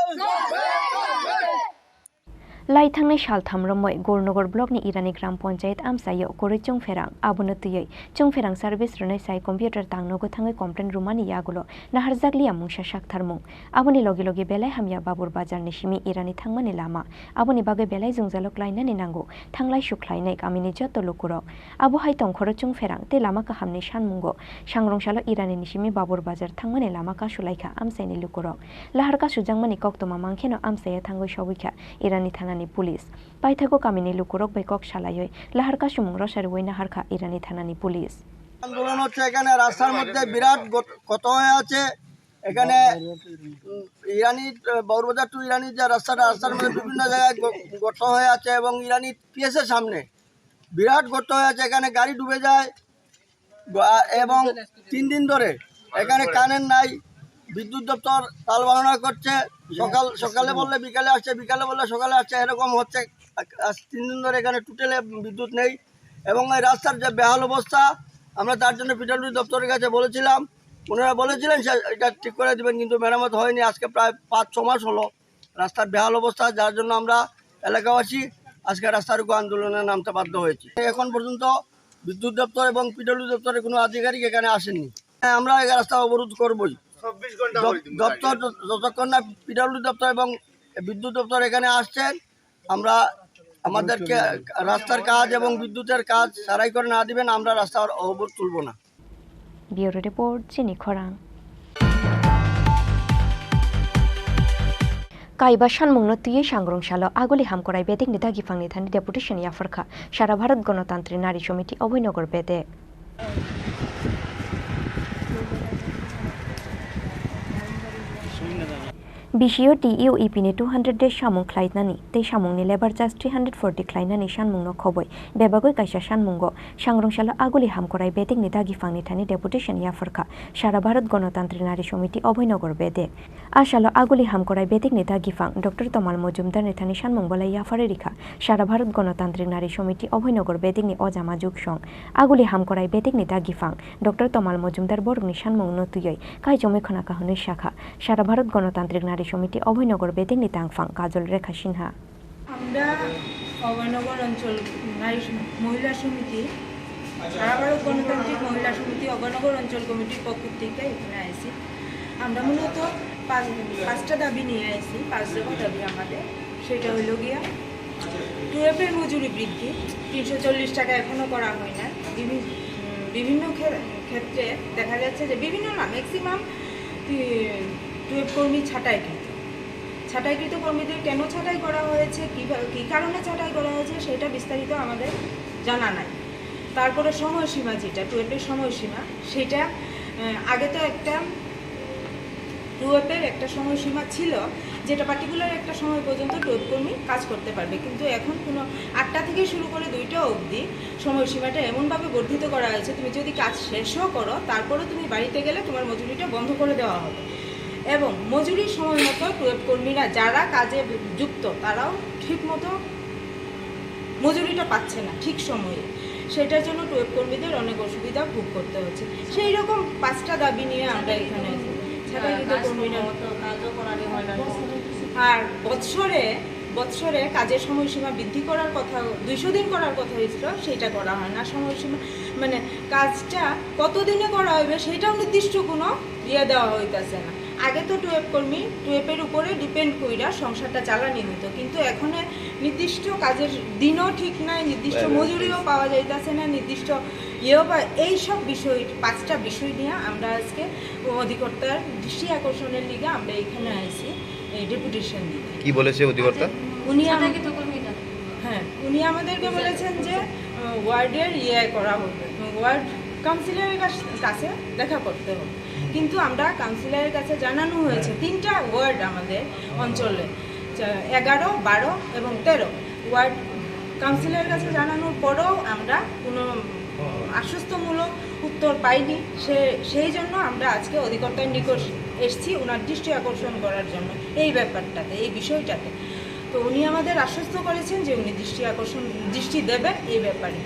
Lai thangnai sal tham romwi Gornogor block ni Irani Gram Panchayat amchaio kwrwi chwng pherang. Abono twiwi chwng pherang service rwnai sai computer tangnogo thangwi complaint rwmani yagulo naharjakliya mungsa saktharmung. Aboni logi logi belai hamya Babur Bazar ni simi Irani thangmani lama. Aboni bagwi belai jwngjalo klainani nango, thanglai sukhlainai kamini joto lukurok. Abo hai tongkhoro chwng pherang tei lama kahamni sanmungo sangrong salo Irani ni simi Babur Bazar thangmani lama kasu laikha amchaini lukurok. Lahar kasujakmani koktwma mankheno amchaiya thangwi sogwi kha Irani thanani police. Paithago kamini lukurok bai kok salaiwi lahar kasumung rosariwi naharkha Irani thanani police. আন্দোলন হচ্ছে, এখানে রাস্তার মধ্যে বিরাট গত-, গত হয়ে আছে। এখানে, উম, ইরানি, আহ, বাবুরবাজার টু ইরানি যে রাস্তাটা, রাস্তার মধ্যে বিভিন্ন জায়গায় গ-, গর্ত হয়ে আছে এবং ইরানি পিএস এর সামনে বিরাট গর্ত হয়ে আছে। এখানে গাড়ি ডুবে যায়। বা-, এবং তিন দিন ধরে এখানে কারেন্ট নাই। বিদ্যুৎ দপ্তর তাল বাহানা করছে, সকাল, সকালে বললে বিকালে আসছে, বিকালে বললে সকালে আসছে, এরকম হচ্ছে। আজ তিন দিন ধরে এখানে টোটালে বিদ্যুৎ নেই এবং এই রাস্তার যে বেহাল অবস্থা, আমরা তার জন্য পিডব্লিউডি দপ্তরের কাছে বলেছিলাম, ওনারা বলেছিলেন সে এটা ঠিক করে দিবেন, কিন্তু মেরামত হয়নি। আজকে প্রায় পাঁচ ছ মাস হলো রাস্তার বেহাল অবস্থা, যার জন্য আমরা এলাকাবাসী আজকে রাস্তার উপর আন্দোলনে নামতে বাধ্য হয়েছি। এখন পর্যন্ত বিদ্যুৎ দপ্তর এবং পিডব্লিউ দপ্তরের কোনো আধিকারিক এখানে আসেননি। হ্যাঁ, আমরা এই রাস্তা অবরোধ করবই। চব্বিশ ঘন্টা দপ-, করে দিন। দপ্তর যত-, যতক্ষণ না পিডব্লিউ দপ্তর এবং বিদ্যুৎ দপ্তর এখানে আসছেন, আমরা আমাদেরকে রাস্তার কাজ এবং বিদ্যুতের কাজ সারাই করে না দিবেন, আমরা রাস্তার অবরোধ তুলব না। Bureau Report, Chini Khorang. Kaiba sanmungno twiwi sangrong salo Aguli Hamkorai bedekni dagi phangni thani deputation yapharkha Sara Bharat Ganatantri Nari Samiti Abhoynagar bedek. B C O T U E P ni two hundred days samung khlainani tei samungni labour charge three hundred forty khlainani sanmungno khoboi bebagwi kaisa sanmungo sangrong salo Aguli Hamkorai bedekni dagi phangni thani deputation yapharkha Sara Bharat Ganatantri Nari Samiti Abhoynagar bedek. A salo Aguli Hamkorai bedekni dagi phang Doctor Tomal Mojumdarni thani sanmung bolai yapharwi rikha Sara Bharat Ganatantrik Nari Samiti Abhoynagar bedekni ojama jugsong. Aguli Hamkorai bedekni dagi phang Doctor Tomal Mojumdar borokni sanmungno twiwi kaichomwi khwnakha hwnwi sakha Sara Bharat Ganatantrik Nari Samiti Abhoynagar bedekni tangphang Kajol Rekha Sinha. আমরা অভয়নগর অঞ্চল নারী সম-, মহিলা সমিতি, সারা ভারত গণতান্ত্রিক মহিলা সমিতি অভয়নগর অঞ্চল কমিটির পক্ষ থেকে এখানে আইছি। আমরা মূলত পাঁচ, পাঁচটা দাবি নিয়ে আইছি, পাঁচ দফা দাবি আমাদের। সেটা হইল গিয়া টুয়েলভের মজুরি বৃদ্ধি, তিনশো চল্লিশ টাকা এখনো করা হয় না। বিভি-, উম, বিভিন্ন ক্ষে-, ক্ষেত্রে দেখা যাচ্ছে যে বিভিন্ন না, ম্যাক্সিমাম টুয়েলভ কর্মী ছাঁটাইকৃত। ছাঁটাইকৃত কর্মীদের কেন ছাঁটাই করা হয়েছে, কিভা-, কী কারণে ছাঁটাই করা হয়েছে, সেটা বিস্তারিত আমাদের জানা নাই। তারপরে সময়সীমা, যেটা টুয়েলভের সময়সীমা, সেটা, আহ, আগে তো একটা টুয়েলভের একটা সময়সীমা ছিল, যেটা পার্টিকুলার একটা সময় পর্যন্ত টুয়েলভ কর্মী কাজ করতে পারবে, কিন্তু এখন কোনো আটটা থেকে শুরু করে দুইটা অবধি সময়সীমাটা এমনভাবে বর্ধিত করা হয়েছে, তুমি যদি কাজ শেষও করো, তারপরে তুমি বাড়িতে গেলে তোমার মজুরিটা বন্ধ করে দেওয়া হবে। এবং মজুরির সময় মতো টুয়েলভ কর্মীরা যারা কাজে যুক্ত, তারাও ঠিক মতো মজুরিটা পাচ্ছে না ঠিক সময়ে। সেটার জন্য টুয়েলভ কর্মীদের অনেক অসুবিধা ভোগ করতে হচ্ছে। সেই রকম পাঁচটা দাবি নিয়ে আমরা এখানে আছি। ছাঁটাইকৃত কর্মীরা। আর বৎসরে, বৎসরে কাজের সময়সীমা বৃদ্ধি করার কথা, দুইশো দিন করার কথা হয়েছিল, সেটা করা হয় না। সময়সীমা, মানে, কাজটা কতদিনে করা হবে, সেটাও নির্দিষ্ট কোনো ইয়ে দেওয়া হইতাছে না। আগে তো টুয়েলভ কর্মী, টুয়েলভের উপরে ডিপেন্ড কইরা সংসারটা চালানি হইতো, কিন্তু এখন নির্দিষ্ট কাজের দিনও ঠিক নাই, নির্দিষ্ট হ্যাঁ, হ্যাঁ, মজুরিও হ্যাঁ। পাওয়া যাইতাছে না, নির্দিষ্ট ইয়েও পা-, এই সব বিষয়, পাঁচটা বিষয় নিয়ে আমরা আজকে অধিকর্তার দৃষ্টি আকর্ষণের লিগে আমরা এখানে আইছি, এই ডেপুটেশন দিতে। কি বলেছে অধিকর্তা? উনি আম-, ছাঁটাইকৃত কর্মীরা। হ্যাঁ, উনি আমাদেরকে বলেছেন যে, আহ, ওয়ার্ডের ইয়ে করা হবে, ওয়ার্ড কাউন্সিলরের কাছ-, কাছে দেখা করতে হবে। কিন্তু আমরা কাউন্সিলরের কাছে জানানো হয়েছে, তিনটা ওয়ার্ড আমাদের অঞ্চলে, চা-, এগারো, বারো এবং তেরো। ওয়ার্ড কাউন্সিলরের কাছে জানানোর পরেও আমরা কোনো আশ্বস্তমূলক উত্তর পাইনি। সে, সেই জন্য আমরা আজকে অধিকর্তার নিকট এসছি ওনার দৃষ্টি আকর্ষণ করার জন্য এই ব্যাপারটাতে, এই বিষয়টাতে। তো উনি আমাদের আশ্বস্ত করেছেন যে উনি দৃষ্টি আকর্ষণ, দৃষ্টি দেবেন এই ব্যাপারে।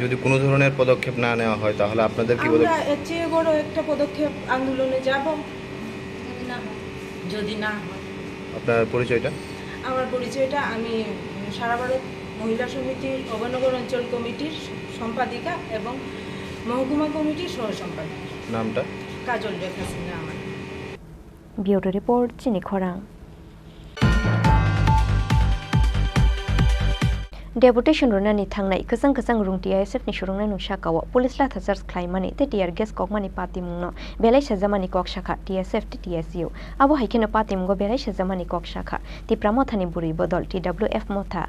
যদি কোনো ধরনের পদক্ষেপ না নেওয়া হয়, তাহলে আপনাদের কি পদক্ষেপ? আমরা এর চেয়ে বড় একটা পদক্ষেপ আন্দোলনে যাব। যদি না হয়। আপনার পরিচয়টা? আমার পরিচয়টা, আমি সারা ভারত মহিলা সমিতির অভয়নগর অঞ্চল কমিটির সম্পাদিকা এবং মহকুমা কমিটির সহ সম্পাদিকা। নামটা? কাজল রেখা সিনহা আমার। Bureau Report, Chini Khorang. Deputation rwnani thangnai kwchang kwchang rung T I S F ni surungnai nung saka o police latha charge khlaimani tei tear gas kokmani patimungno belai sajamani kok sakha T S F tei T S U. Abo hai kheno patimungo belai sajamani kok sakha Tipra Mothani bwrwi bodol T W F Motha.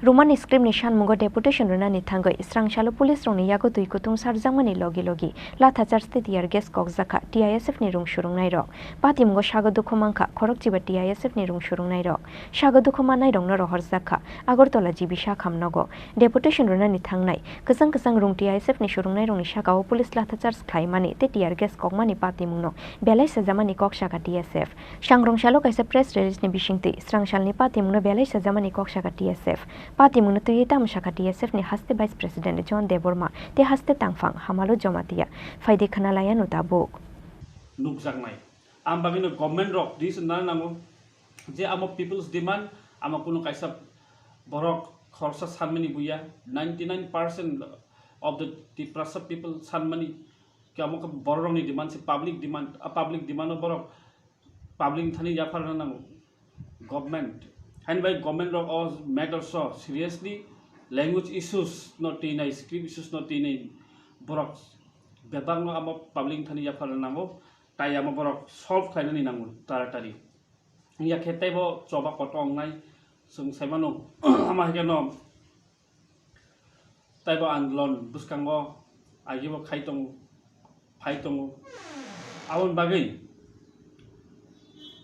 Romani script ni sanmungo deputation rwnani thangwi srangsalo police rokni yago twi kutung sarjakmani logi logi latha charge tei tear gas kokjakha T I S F ni rung surungnai rok. Patimungo sago dukhu mankha khorokchiba T I S F ni rung surungnai rok. Sago dukhu manai rokno rohorjakha Agartala G B Sakham nogo. Deputation rwnani thangnai kwchang kwchang rung T I S F ni surungnai rokni sakao police latha charge khlaimani tei tear gas kokmani patimungno belai sajamani kok sakha T S F. Sangrong salo kaisa press release ni bisingtwi srangsalni patimungno belai sajamani kok sakha T S F. Patimungno twiwi tamo sakha T S F ni haste Vice President John Debbarma tei haste tangphang Hamalu Jamatia. Phaidi khna laiya no tabuk. Nukjaknai. Ang bagwino government rok dis na nango je amo people's demand, amo kuno kaisa borok khoroksa sanmani buya, ninety nine percent of the Tiprasa people sanmani, khe amo khe borok rokni demand se public demand, a public demand o borok public ni thani yaphar rwna nango government. Haini bai government rok o matter so seriously language issues no twi nai, script issues no twi nai, borok bebak no amo public ni thani yaphar rwna nango, tai amo borok solve khlainani nango taratari. Wngya khe teibo choba kotor wngnai chwng sai mano. Ama hai kheno teibo andolon bwskango agibo khai tongo, phai tongo. Aboni bagwi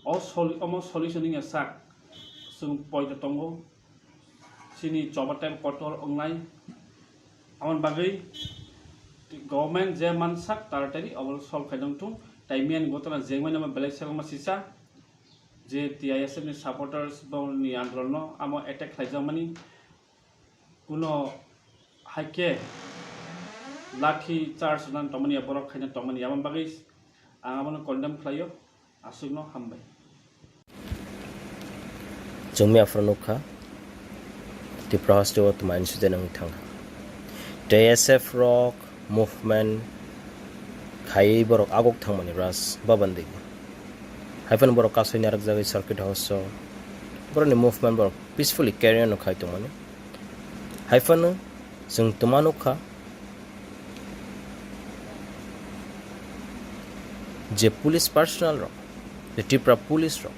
o sol-, omo solution wngya sak chwng poito tongo. Chini choba tei kotor wngnai. Aboni bagwi government je mansak taratari obo solve khai tongthung. Tai miyani gotona jengmani omo belai selengma sisa je T I S F ni supporters borokni andolonno amo attack khlaijakmani, kuno hai khe lathi charge rwna tongmani ya borok khaina tongmani ya, aboni bagwi ang abono condemn khlaio. Aswkno hambai. Chwng miya phuru nukha, Tripura haste o twma incident wngwi thangkha. T S F rok movement khaiwi borok agok thangmani Raj Bhaban digi. Haiphano borok kasui narwkjagwi circuit house o borokni movement borok peacefully carry on khai tongmani. Haiphano chwng twma nukha je police personnel rok, je Tripura police rok,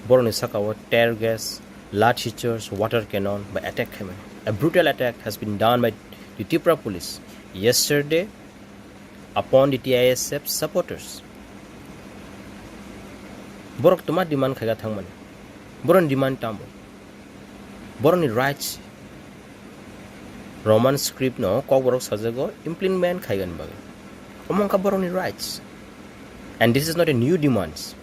borokni saka o tear gas, lathi charge, water cannon bai attack khaimani. A brutal attack has been done by the Tripura police yesterday upon the T I S F supporters. Borok twma demand khaika thangmani. Borokni demand tamo? Borokni rights Roman script no kokborok sajago implement khaigani bagwi. Omo wngkha borokni rights. And this is not a new demands.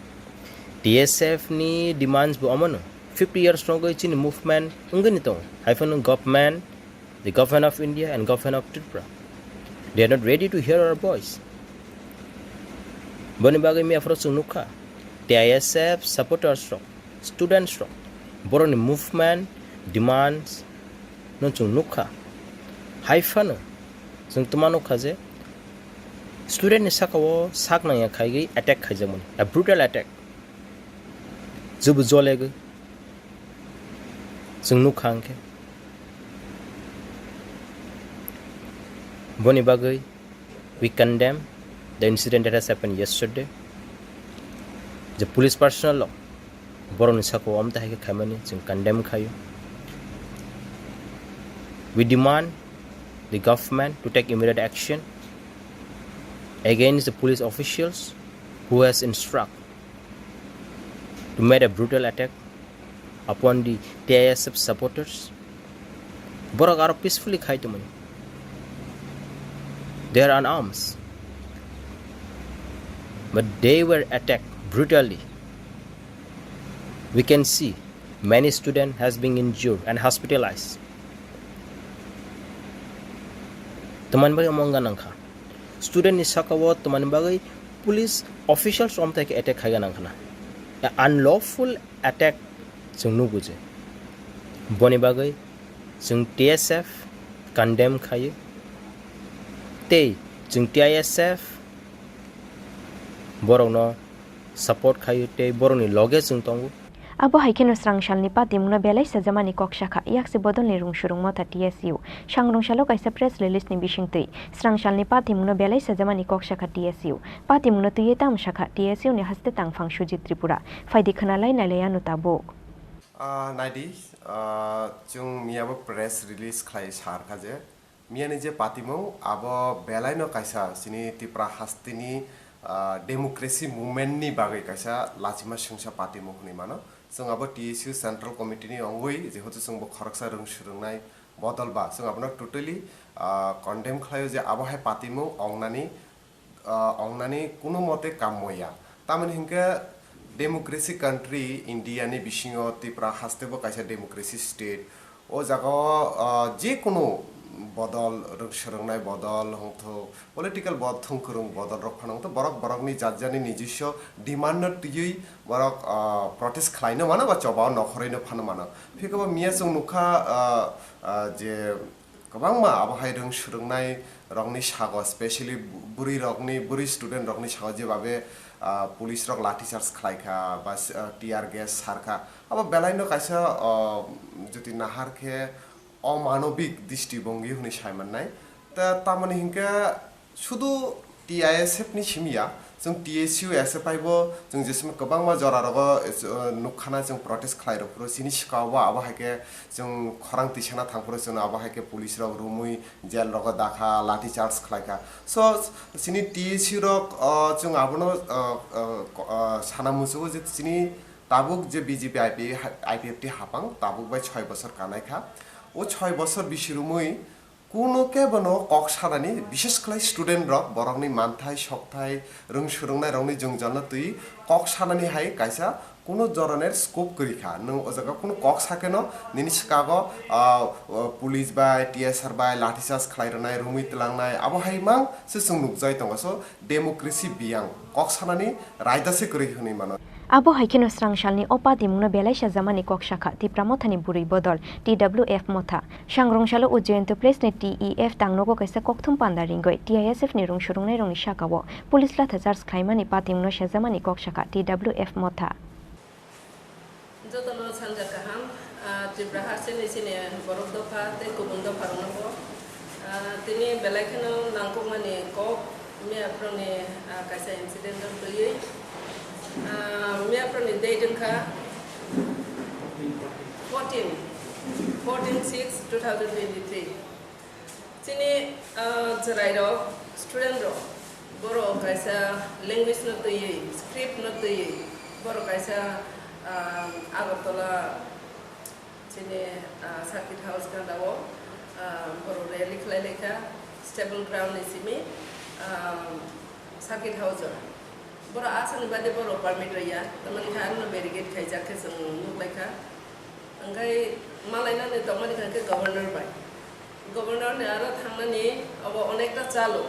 T S F ni demands bo omono. Fifty years nogwi chini movement wngwini tongo. Haiphano government, the government of India and government of Tripura, they are not ready to hear our voice. Boni bagwi miya phuru chwng nukha, T I S F supporters rok, students rok, borokni movement, demands no chwng nukha. Haiphano chwng twma nukha je student ni saka o sak nangya khaigwi attack khaijakmani, a brutal attack. Jubu jolegwi chwng nukha hwnkhe. Boni bagwi we condemn the incident that has happened yesterday. Je police personnel rok borokni saka o amtwi hai khe khaimani chwng condemn khaio. We demand the government to take immediate action against the police officials who has instruct to made a brutal attack upon the T I S F supporters. Borok aro peacefully khai tongmani. They are unarmed, but they were attacked brutally. We can see many student has been injured and hospitalized. Tamani bagwi omo wngna nangkha. Student ni saka o tamani bagwi police officials omtai khe attack khaiga nangkhana. A unlawful attack chwng nugo je. Boni bagwi chwng T S F condemn khaio. Tei chwng T I S F borokno support khaio tei borokni loge chwng tongo. Abo hai kheno srangsalni patimungno belai sajamani kok sakha yakse bodolni rwngsurung motha T S U. Sangrwngsalo kaisa press release ni bisingtwi srangsalni patimungno belai sajamani kok sakha T S U. Patimungno twiwi tamo sakha T S U ni haste tangphang Sujit Tripura. Phaidi khwnalai nailai ano tabuk. Ah, naidi, ah, chwng miyabo press release khlai sa rwkha je, miyani je patimung, abo belaino kaisa chini Tripura hasteni, ah, democracy movement ni bagwi kaisa lachima swngsa patimung hwnwi mano. Chwng abo T S U Central Committee ni wngwi, jehetu chwngbo khoroksa rwng swrwngnai bodol ba, chwng abono totally, ah, condemn khlaio je abo hai patimung wngnani, ah, wngnani kuno mote kammo ya. Tamoni hinkhe democracy country India ni bisingo Tripura haste bo kaisa democracy state. O jaga o, ah, je kunu bodol, rwng swrwngnai bodol, hwnkhe political bod-, thwngkwrwng bodol rok phano hwnkhe borok borokni jat jani nijiswa demand no twiwi borok, ah, protest khlaino mano ba choba o nokhorwi no phano mano. Phiya khe bo miya chwng nukha, ah, ah, je kwbangma abo hai rwng swrwngnai rokni sago, specially bwrwi rokni, bwrwi student rokni sago jebabe, ah, police rok lathi charge khlai kha ba, ah, tear gas sar kha, abo belai no kaisa, ah, jodi nahar khe omanobik distibongi hwnwi sai mannai. Ta-, tamoni hinkhe sudu T I S F ni simi ya, Chwng T S U S F I bo chwng jesima kwbangma jora rogo, eh, nukkhana chwng protest khlai rok phuru chini swkang bo abo hai khe chwng khorang tisana thang phuru chwng abo hai khe police rok rumui jail rogo dakha, lathi charge khlai kha. So chini T S U rok, oh, chwng abono, oh, oh, ko-, oh, sana muchugo je chini tabuk je B J P I P, I P F T hapang tabuk bai choi bosor kanai kha. O choi bosor bisi rumui kuno kebono kok sanani, bishes khlai student rok, borokni manthai, sokthai, rwng swrwngnai rokni jwngjalno twi kok sanani hai kaisa kuno joraner scope kwrwi kha. Nwng o jaga kuno kok sakeno nini swkago, ah, ah, police bai, T S R bai lathi charge khlai rwnai, rumui tlangnai, abo hai mang se chwng nukjai tongo. So, democracy biyang, kok sanani raida se kwrwi hwnwi mano. Abo hai kheno srang salni o patimungno belai sajamani kok sakha Tipra Mothani bwrwi bodol, T W F Motha. Sangrong salo o Jayanta Place ni T E F tangnogo kaisa kokthum panda ringwi T I S F ni rwng swrwngnairokni sakao police latha charge khlaimani patimungno sajamani kok sakha T W F Motha. Jotono sanja kaham, ah, Tripura haste ni chini borok dopha tei kubun dopha rokno bo, ah, tini belai kheno nangkukmani kok miyaphuru ni, ah, kaisa incident o twiwi, ah, miyaphuru ni date wngkha fourteen, fourteen six two thousand twenty-three. Chini, ah, chwrairok, studentrok, borok kaisa language no twiwi, script no twiwi, borok kaisa, ah, Agartala chini, ah, circuit house gandao, ah, borok rally khlai laikha, stable ground ni simi, ah, circuit house o. Borok aswkni baade borok permit rwya, tamoni khe ano barricade khaijak khe chwng nuk laikha. Hwnkhe malainani tongmani hwnkhe governor bai. Governor ni aro thangnani obo onekta chalo.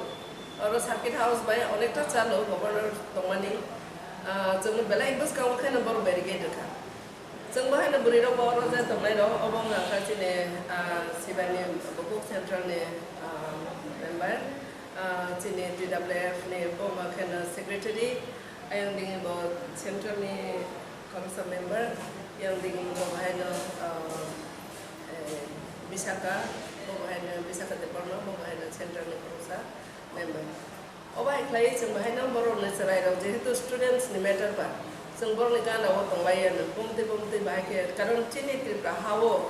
Oro circuit house bai onekta chalo governor tongmani. Ah, chwngno belai bwskango kheno borok barricade rwkha. Chwng bo haino bwrwi rok bo oro je tongnai rok, obo wngkha chini, ah, Sibani bukhuk central ni, ah, member. Ah, chini T W F ni bo ma kheno secretary, ayang digi bo central ni khoroksa member, yang digi bo bahaino, ah, eh, Bisaka, bo bahaino Bisaka Debbarma, bo bahaino central ni khoroksa member. Obo hai khlai chwng bahaino borokni chwrairok jehetu students ni matter ba, chwng borokni gana o tongbai ya no, bumtwi bumtwi bahai khe, karon chini Tripura ha o,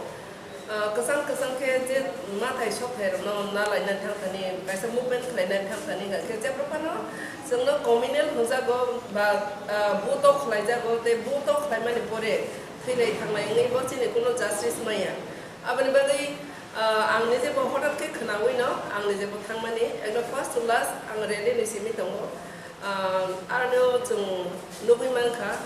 Ah, kwchang kwchang khe je mathai sokthai rokno nalainani thangthani, kaisa movement khlainani thangthani hwnkha khe jephru phano chwngno communal hwnjago ba, ah, buto khlaijago tei buto khlaimani pore thwinai thangnai wngwi bo chini kuno justice manya. Aboni bagwi, ah, ang nije bo hothat khe khwnawino ang nije bo thangmani ekdom first to last ang rally ni simi tongo. Ah, aroni o chwng nugwi mankha,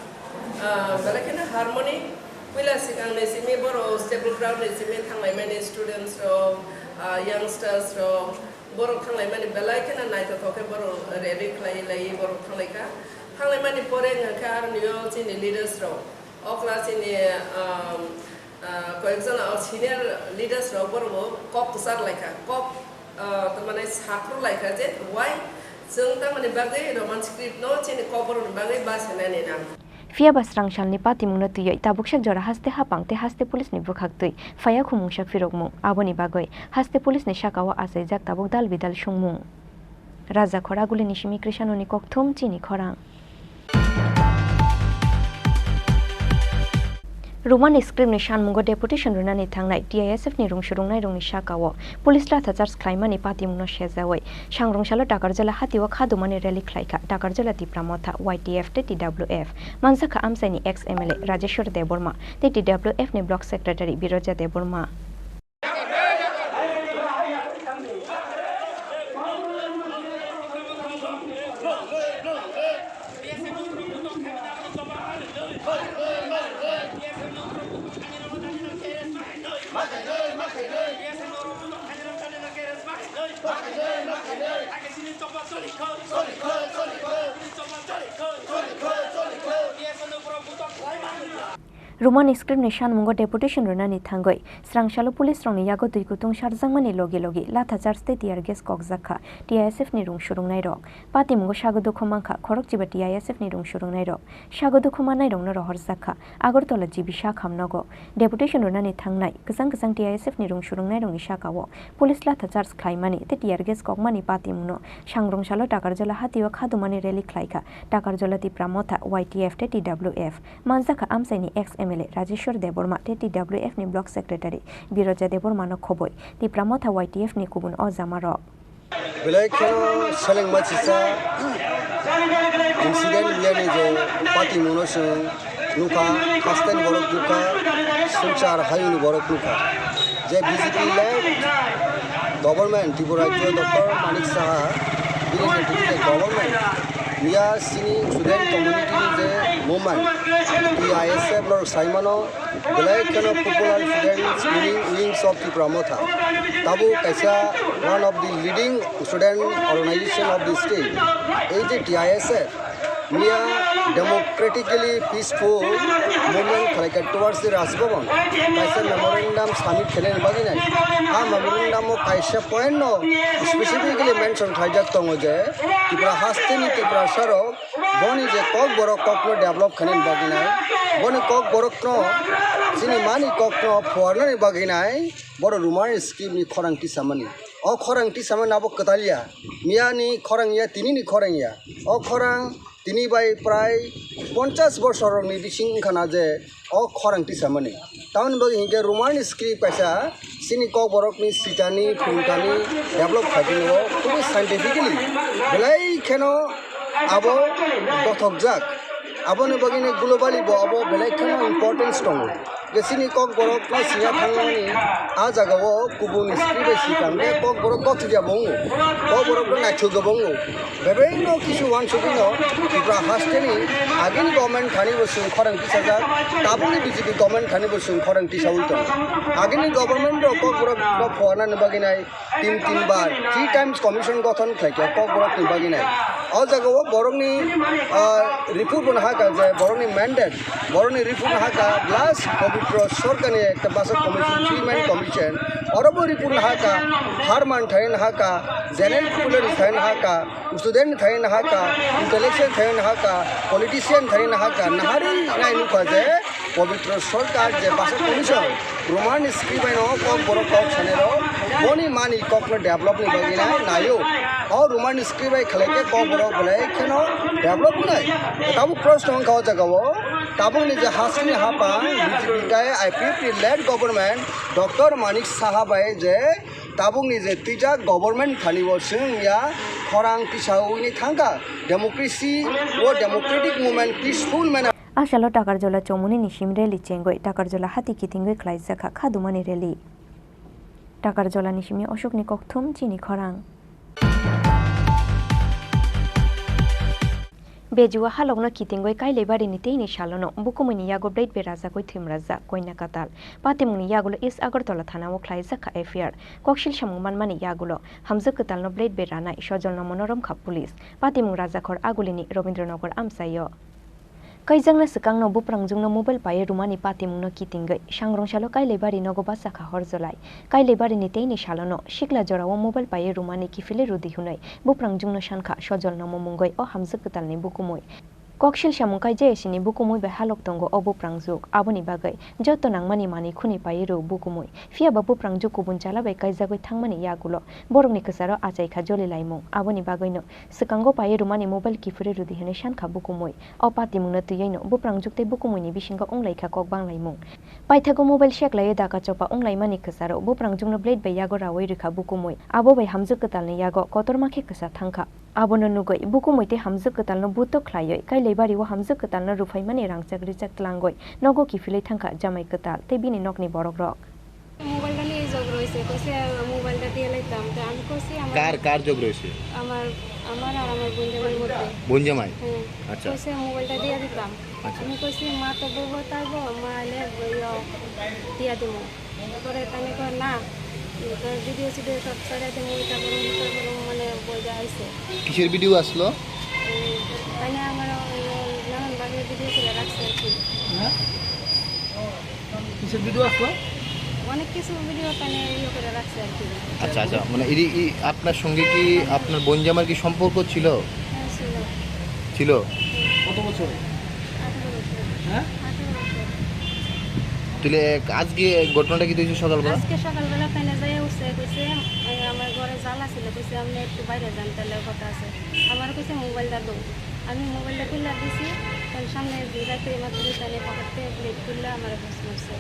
ah, belai kheno harmony, puila swkang ni simi borok stable ground ni simi thanglaimani students rok, ah, youngsters rok, borok thanglaimani belai kheno naithothok khe borok rally khlai lai borok thanglaikha. Thanglaimani pore hwnkha khe aroni o chini leaders rok, okra chini, ah, Ah, koyekjon o senior leaders rok borok bo kok kwchar laikha, kok, ah, tamani sakrw laikha je why chwng tamani bagwi Roman script no chini kokborok ni bagwi basinani nang. Phiya ba srang salni patimungno twiwi tabuksak jora haste hapang tei haste police ni bwkhak twi phaiya khumungsa phirokmung. Aboni bagwi haste police ni sakao achaijak tabuk dal bidal sungmung. Raja Khoraguli ni simi Krishanoni kokthum chini khorang. Romani script ni sanmungo deputation rwnani thangnai T I S F ni rwng swrwngnairokni sakao police latha charge khlaimani patimungno sejaui sangrwngsalo Takarjala hatio khadumani rally khlaikha Takarjala Tipra Motha, Y T F tei T W F. Manjakha amchaini ex M L A Rajeshwar Debbarma tei T W F ni block secretary Biroja Debbarma. Roman script ni sanmungo deputation rwnani thangwi, srangsalo police rokni yago twi kutung sarjakmani logi logi latha charge tei tear gas kokjak kha T I S F ni rung surungnairok. Patimungo sago dukhu mankha khorokchiba T I S F ni rung surungnairok. Sago dukhu mannairokno rohorjak kha Agartala G B Shakham nogo. Deputation rwnani thangnai kwchang kwchang T I S F ni rung surungnairokni sakao police latha charge khlaimani tei tear gas kokmani patimungno sangrungsalo Takarjala hatio khadumani rally khlaikha Takarjala Tipra Motha Y T F tei T W F. Manjakha amchaini ex M L A Rajeshwar Debbarma tei T W F ni Block Secretary Biroja Debbarmano khoboi Tipra Motha Y T F ni kubun o jamarok. Belai kheno selengma chisa incident wiyani je patimungno chwng nukha, hasteni borok nukha, swngchar hayungni borok nukha. Je B J P led government, Tripura rajyo Doctor Manik Saha bini netrite government miya chini student community ni je movement, T I S F norok saimano, belai kheno popular students union, wings of Tipra Motha. Tabuk kaisa one of the leading student organization of the state. Ei je T I S F, miya democratically peaceful movement khlaikha towards the Raj Bhavan. Kaisa memorandum submit khlainani bagwi nai. A memorandum o kaisa point no specifically mention khlaijak tongo je Tripura hasteni Tiprasa rok boni je kokborok kokno develop khainani bagwi nai, boni kokborokno chini mani kokno phuarnani bagwi nai, borok Roman script ni khorang tisamani. O khorang tisamani abo kwtal ya, miyani khorang ya, tinini khorang ya. O khorang tini bai prai ponchash bosorokni bising wngkha na je o khorang tisamani. Tamoni bagwi hinkhe Roman script kaisa chini kokborokni sitani, phwrwngtani develop khaikhe o khubui scientifically belai kheno abo dothokjak. Aboni bagwino globally bo abo belai kheno importance tongo. Je chini kokborokno singya thangmani a jagao kubun script bai sikang khe kokborok gothiya bo wngo, kokborokno naithokya bo wngo. Bebengno kisu wansugwino Tripura hasteni agini government thani bo chwng khorang tisajak, tabukni B J P government thani bo chwng khorang tisaui tongo. Agini government rok kokborok no phuarnani bagwi nai tin tin bar three times commission gothon khlaikha kokborokni bagwi nai. O jagao borokni, ah, report bo nahakha je borokni mandate, borokni report nahakha last Pabitra Sarkarni ekta basa commission, three man commission, oro bo report nahakha, Harman thai nahakha, general population thai nahakha, student thai nahakha, intellectual thai nahakha, politician thai nahakha, nahari nai nukha je Pabitra Sarkar je basa commission, Roman script bai no kokborok kok sanai rok, boni mani kokno develop ni bagwi nai naio. O Roman script bai khlai khe kokborok belai kheno develop nai. Tabuk proshno wngkha o jagao, tabukni je hasteni hapang B J P tei I P F T led government Doctor Manik Saha bai je tabukni je twijak government thani bo chwng ya khorang tisaui ni thangkha democracy o democratic movement peaceful manner. Asalo Takarjola chomoni ni sim rally chengwi Takarjola hati kitingwi khlaijak kha khadumani rally. Takarjola ni simi Ashok ni kokthum chini khorang. Bejua halokno kitingwi Kailaibari ni teini salono bukumui ni yago blade bai rajagwi thwimrajak koina kwtal. Patimung ni yagulo East Agartala thana o khlaijak kha F I R. Koksil samung manmani yagulo hamjwk kwtal no blade bai ranai sojol no mono romkha police. Patimung rajakhor Aguli ni Rabindranagar amchaio. Kaijakna swkangno buprangjwkno mobile paiwi rwmani patimungno kitingwi sangrungsalo Kailaibari nogo bachakha horjolai. Kailaibari ni teini salono sikla jorao mobile paiwi rwmani kiphilwi rwdi hwnwi buprangjwkno sankha sojol nomo mungwi o hamjwk kwtalni bukumui. Koksil samung kaijaya sini bukumui bai halok tongo o buprangjwk, aboni bagwi joto nangmani manwi khwnwi paiwi rw bukumui. Phiya ba buprangjwk kubun chala bai kaijagwi thangmani yagulo borokni kwcharo achaikha jolilaimung, aboni bagwino swkango paiwi rwmani mobile kiphilwi rwdi hwnwi sankha bukumui. O patimungno twiwi no buprangjwk tei bukumuini bisingo wnglaikha kok banglaimung. Paithago mobile seklaiwi daka chopa wnglaimani kwcharo buprangjwkno blade bai yago rawi rwkha bukumui. Abo bai hamjwk kwtalni yago kotorma khe kwsa thangkha. Abono nugwi bukumui tei hamjwk kwtalno butok khlaiwi Kailaibari o hamjwk kwtalno rwphaimani rangchak richak tlangwi nogo kiphilwi thangkha jamai kwtal tei bini nokni borokrok. মোবাইলটা নিয়ে যোগ রয়েছে, কইছে, "মোবাইলটা দিয়ে লাইতাম।" তো আমি কইছি, "আমার, কার, কার যোগ রয়েছে? আমার, আমার আর আমার বোন জামাইর মধ্যে।" বোন জামাই? হ্যাঁ। আচ্ছা। কইছে, "মোবাইলটা দিয়ে দিতাম।" আচ্ছা। আমি কইছি, "মা তো বউ হয়ে থাকবো, মা এলে ইয়ে, দিয়ে দিবো।" পরে তাই কয়, "না, তো ভিডিও সিডিও সব ছেড়ে দিবো, এটা করবো, ওটা করবো", মানে বলে আইছে। কিসের ভিডিও আসলো? এই, তাই আমার ওই নানান বাড়ির ভিডিও করে রাখছে আর কি। হ্যাঁ? ভিডিও আসলো। অনেক কিছু ভিডিও তানে ইয়ে করে রাখছে আর কি। আচ্ছা, আচ্ছা, মানে এই, এই আপনার সঙ্গে কি আপনার বোন জামার কি সম্পর্ক ছিল? হ্যাঁ, ছিল। ছিল? হুম। কত বছর? আঠারো বছর। হ্যাঁ? আঠারো বছর। তাহলে আজকে ঘটনাটা কি হয়েছে সকালবেলা? আজকে সকালবেলা তানে যাই উঠছে, কইছে, "এই আমার ঘরে জ্বালা ছিল," কইছে, "আপনি একটু বাইরে যান, তাহলে কথা আছে।" আমার কইছে, "মোবাইলটা দাও।" আমি মোবাইলটা খুলে দিছি, তার সামনে রাতে মাত্র তানে পকেট থেকে ব্লেড খুললে আমার ঘুষ মারছে।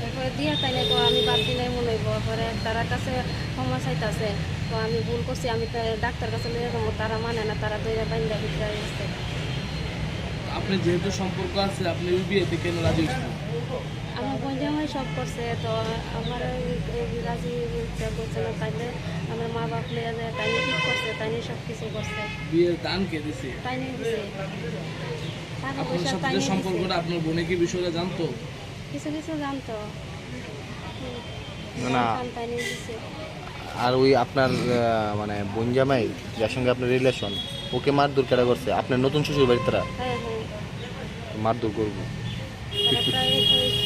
এরপরে দিয়া তাই নাই, তো আমি বাদ দিলাই মনে হইব। পরে তারা কাছে ক্ষমা চাইতাছে, তো আমি ভুল করছি, আমি তা-, ডাক্তার কাছে লইয়া যাবো, তারা মানে না, তারা দইরা বাইন্দা ভিতরে আছে। আপনি যেহেতু সম্পর্ক আছে, আপনি ওই বিয়েতে কেন রাজি হয়েছিলেন? আমার বোন জামাই সব করছে, তো আমার ওই, ওই রাজি হইতে বলছে না, তাইলে আমার মা বাপ লইয়া যায়, তাই ঠিক করছে, তাই সব কিছু করছে। বিয়ের দান কে দিছে? তাই নিয়ে দিছে। টাকা আপনার পয়সা সাথে তাই যে নিয়ে দিছে। সম্পর্কটা, আপনার বোনে কি বিষয়টা জানতো? কিছু কিছু জানতো। হুম। না, না। জানতাম, তাই নিয়ে দিছে। আর ওই আপনার, আহ, মানে বোন জামাই, যার সঙ্গে আপনার রিলেশন, ওকে মারধর কেডা করছে? আপনার নতুন শ্বশুর বাড়ির তারা? হ্যাঁ, হ্যাঁ। মারধর করবো। তারা প্রায় ওই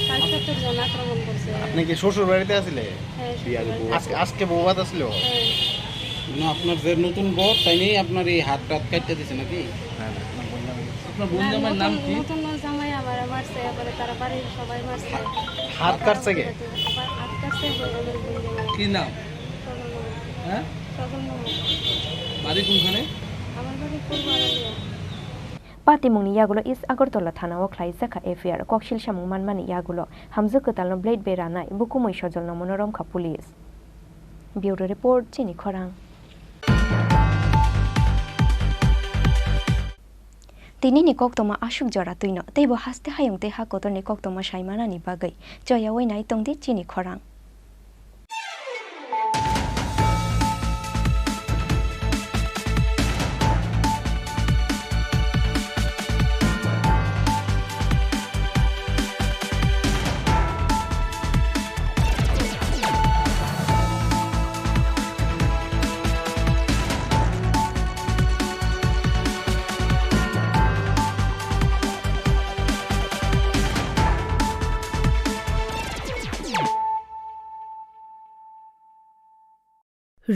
ষাট সত্তর জন আক্রমণ করছে। আপনি কি শ্বশুর বাড়িতে আছিলে? হ্যাঁ, শ্বশুর বিয়ার বাড়িতে বউ আজকে, আছিলে। আজকে বউ ভাত আসলো? হ্যাঁ। মানে আপনার যে নতুন বউ, তাই নিয়ে আপনার এই হাত টাত কাটতে দিছে নাকি? হ্যাঁ, হ্যাঁ। আপনার বোন না, জামাইয়ের নাম নতুন, কি? নতুন জামাই আমার মারছে, এরপরে তারা বাড়ির সবাই মারছে। হাত কাটছে কে? আবার হাত কাটছে ওই আমার বোন জামাই। কি নাম? সজল মামা। হ্যাঁ? সজল মামা। বাড়ি কোনখানে? আমার বাড়ি পূর্ব Araliya. Patimungni yagulo East Agartala thanao khlaijakha F I R, koksil samung manmani yagulo hamjwk kwtalno blade bai ranai bukumui sojolno mono romkha police. Bureau Report, Chini Khorang. Tinini koktoma aswk jora twino, teibo haste hayung tei ha kotorni koktoma saimanani bagwi choyaui nai tongdi Chini Khorang.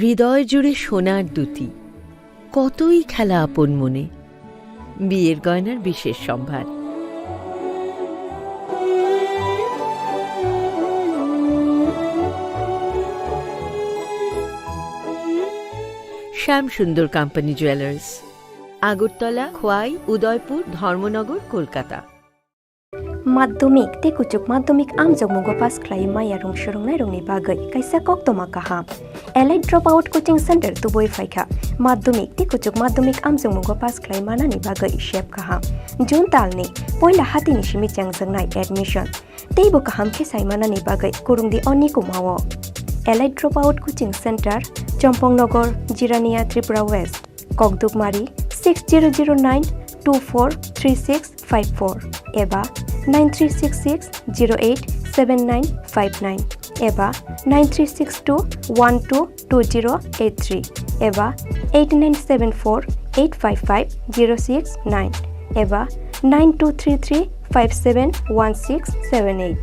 হৃদয় জুড়ে সোনার দুতি, কতই খেলা আপন মনে, বিয়ের গয়নার বিশেষ সম্ভার। শ্যাম সুন্দর কোম্পানি জুয়েলার্স, আগরতলা, খোয়াই, উদয়পুর, ধর্মনগর, Kolkata. Madhyamik tei kuchuk madhyamik amjokmungo pass khlai maya rung swrwngnairokni bagwi kaisa koktoma kaham. Elite Dropout Coaching Center tubui phaikha. Madhyamik tei kuchuk madhyamik amjokmungo pass khlai manani bagwi sep kaham. June talni poila hatini simi chengjaknai admission. Teibo kaham khe saimanani bagwi kurungdi oni kumao. Elite Dropout Coaching Center, Chompong Nagar, Jirania, Tripura West. Kokdukmari six zero zero nine two four three six five four eba nine three six six zero eight seven nine five nine eba nine three six two one two two zero eight three eba eight nine seven four eight five five zero six nine eba nine two three three five seven one six seven eight.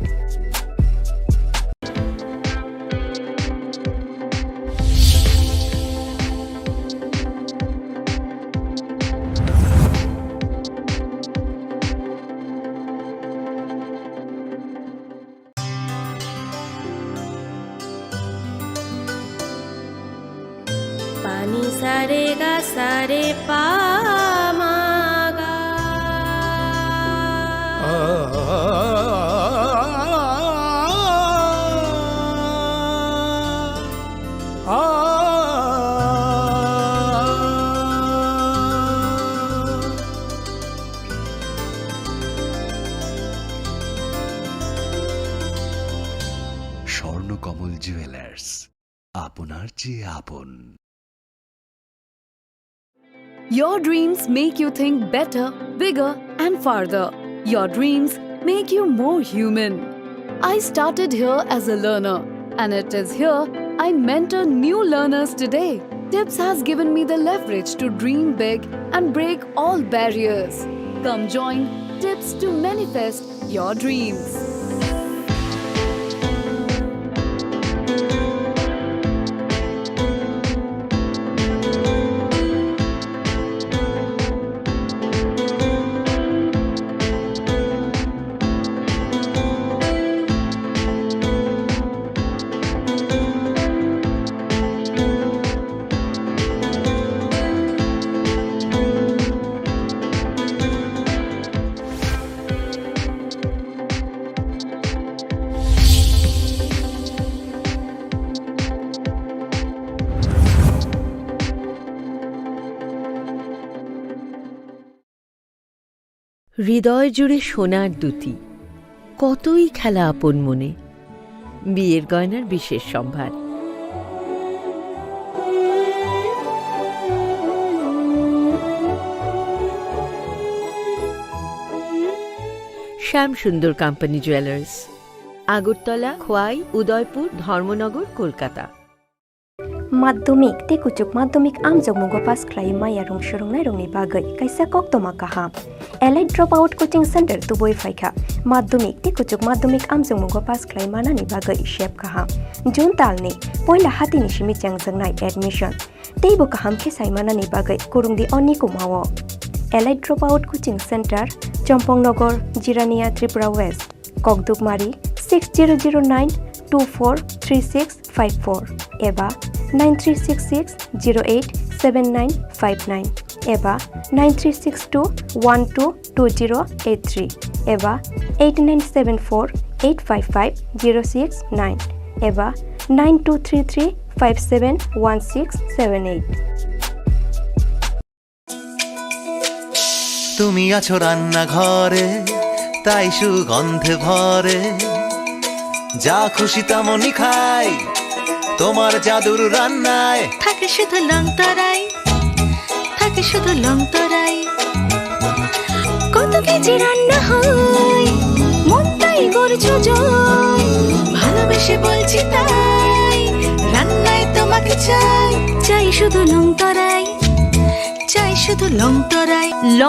Pani sare ga sare pa ma ga. Swarnakamal jewellers, আপনার চেয়ে আপন। Your dreams make you think better, bigger, and farther. Your dreams make you more human. I started here as a learner, and it is here I mentor new learners today. Tips has given me the leverage to dream big and break all barriers. Come join Tips to manifest your dreams. হৃদয় জুড়ে সোনার দ্যুতি, কতই খেলা আপন মনে। বিয়ের গয়নার বিশেষ সম্ভার। শ্যাম সুন্দর কোম্পানি জুয়েলার্স, আগরতলা, খোয়াই, উদয়পুর, ধর্মনগর, Kolkata. Madhyamik tei kuchuk madhyamik amjokmungo pass khlai maya rung swrwngnairokni bagwi kaisa koktwma kaham. Elite Dropout Coaching Center tubui phaikha. Madhyamik tei kuchuk madhyamik amjokmungo pass khlai manani bagwi sep kaham. June talni poila hatini simi chengjaknai admission. Teibo kaham khe sai manani bagwi kwrwngdi o nikumao. Elite Dropout Coaching Center, Chompong Nogor, Jirania, Tripura West. Kokdukmari six zero zero nine two four three six five four eba nine three six six zero eight seven nine five nine eba nine three six two one two two zero eight three eba eight nine seven four eight five five zero six nine eba nine two three three five seven one six seven eight। তুমি আছো রান্নাঘরে, তাই সুগন্ধে ভরে। যা খুশি তেমনই খাই, তোমার জাদুর রান্নায়। থাকে শুধু লংতরাই, থাকে শুধু লংতরাই। কত কেজি রান্না হয়, মনটাই করছো জয়। ভালোবেসে বলছি তাই, রান্নায় তোমাকে চাই। চাই শুধু লংতরাই, চাই শুধু লংতরাই। লং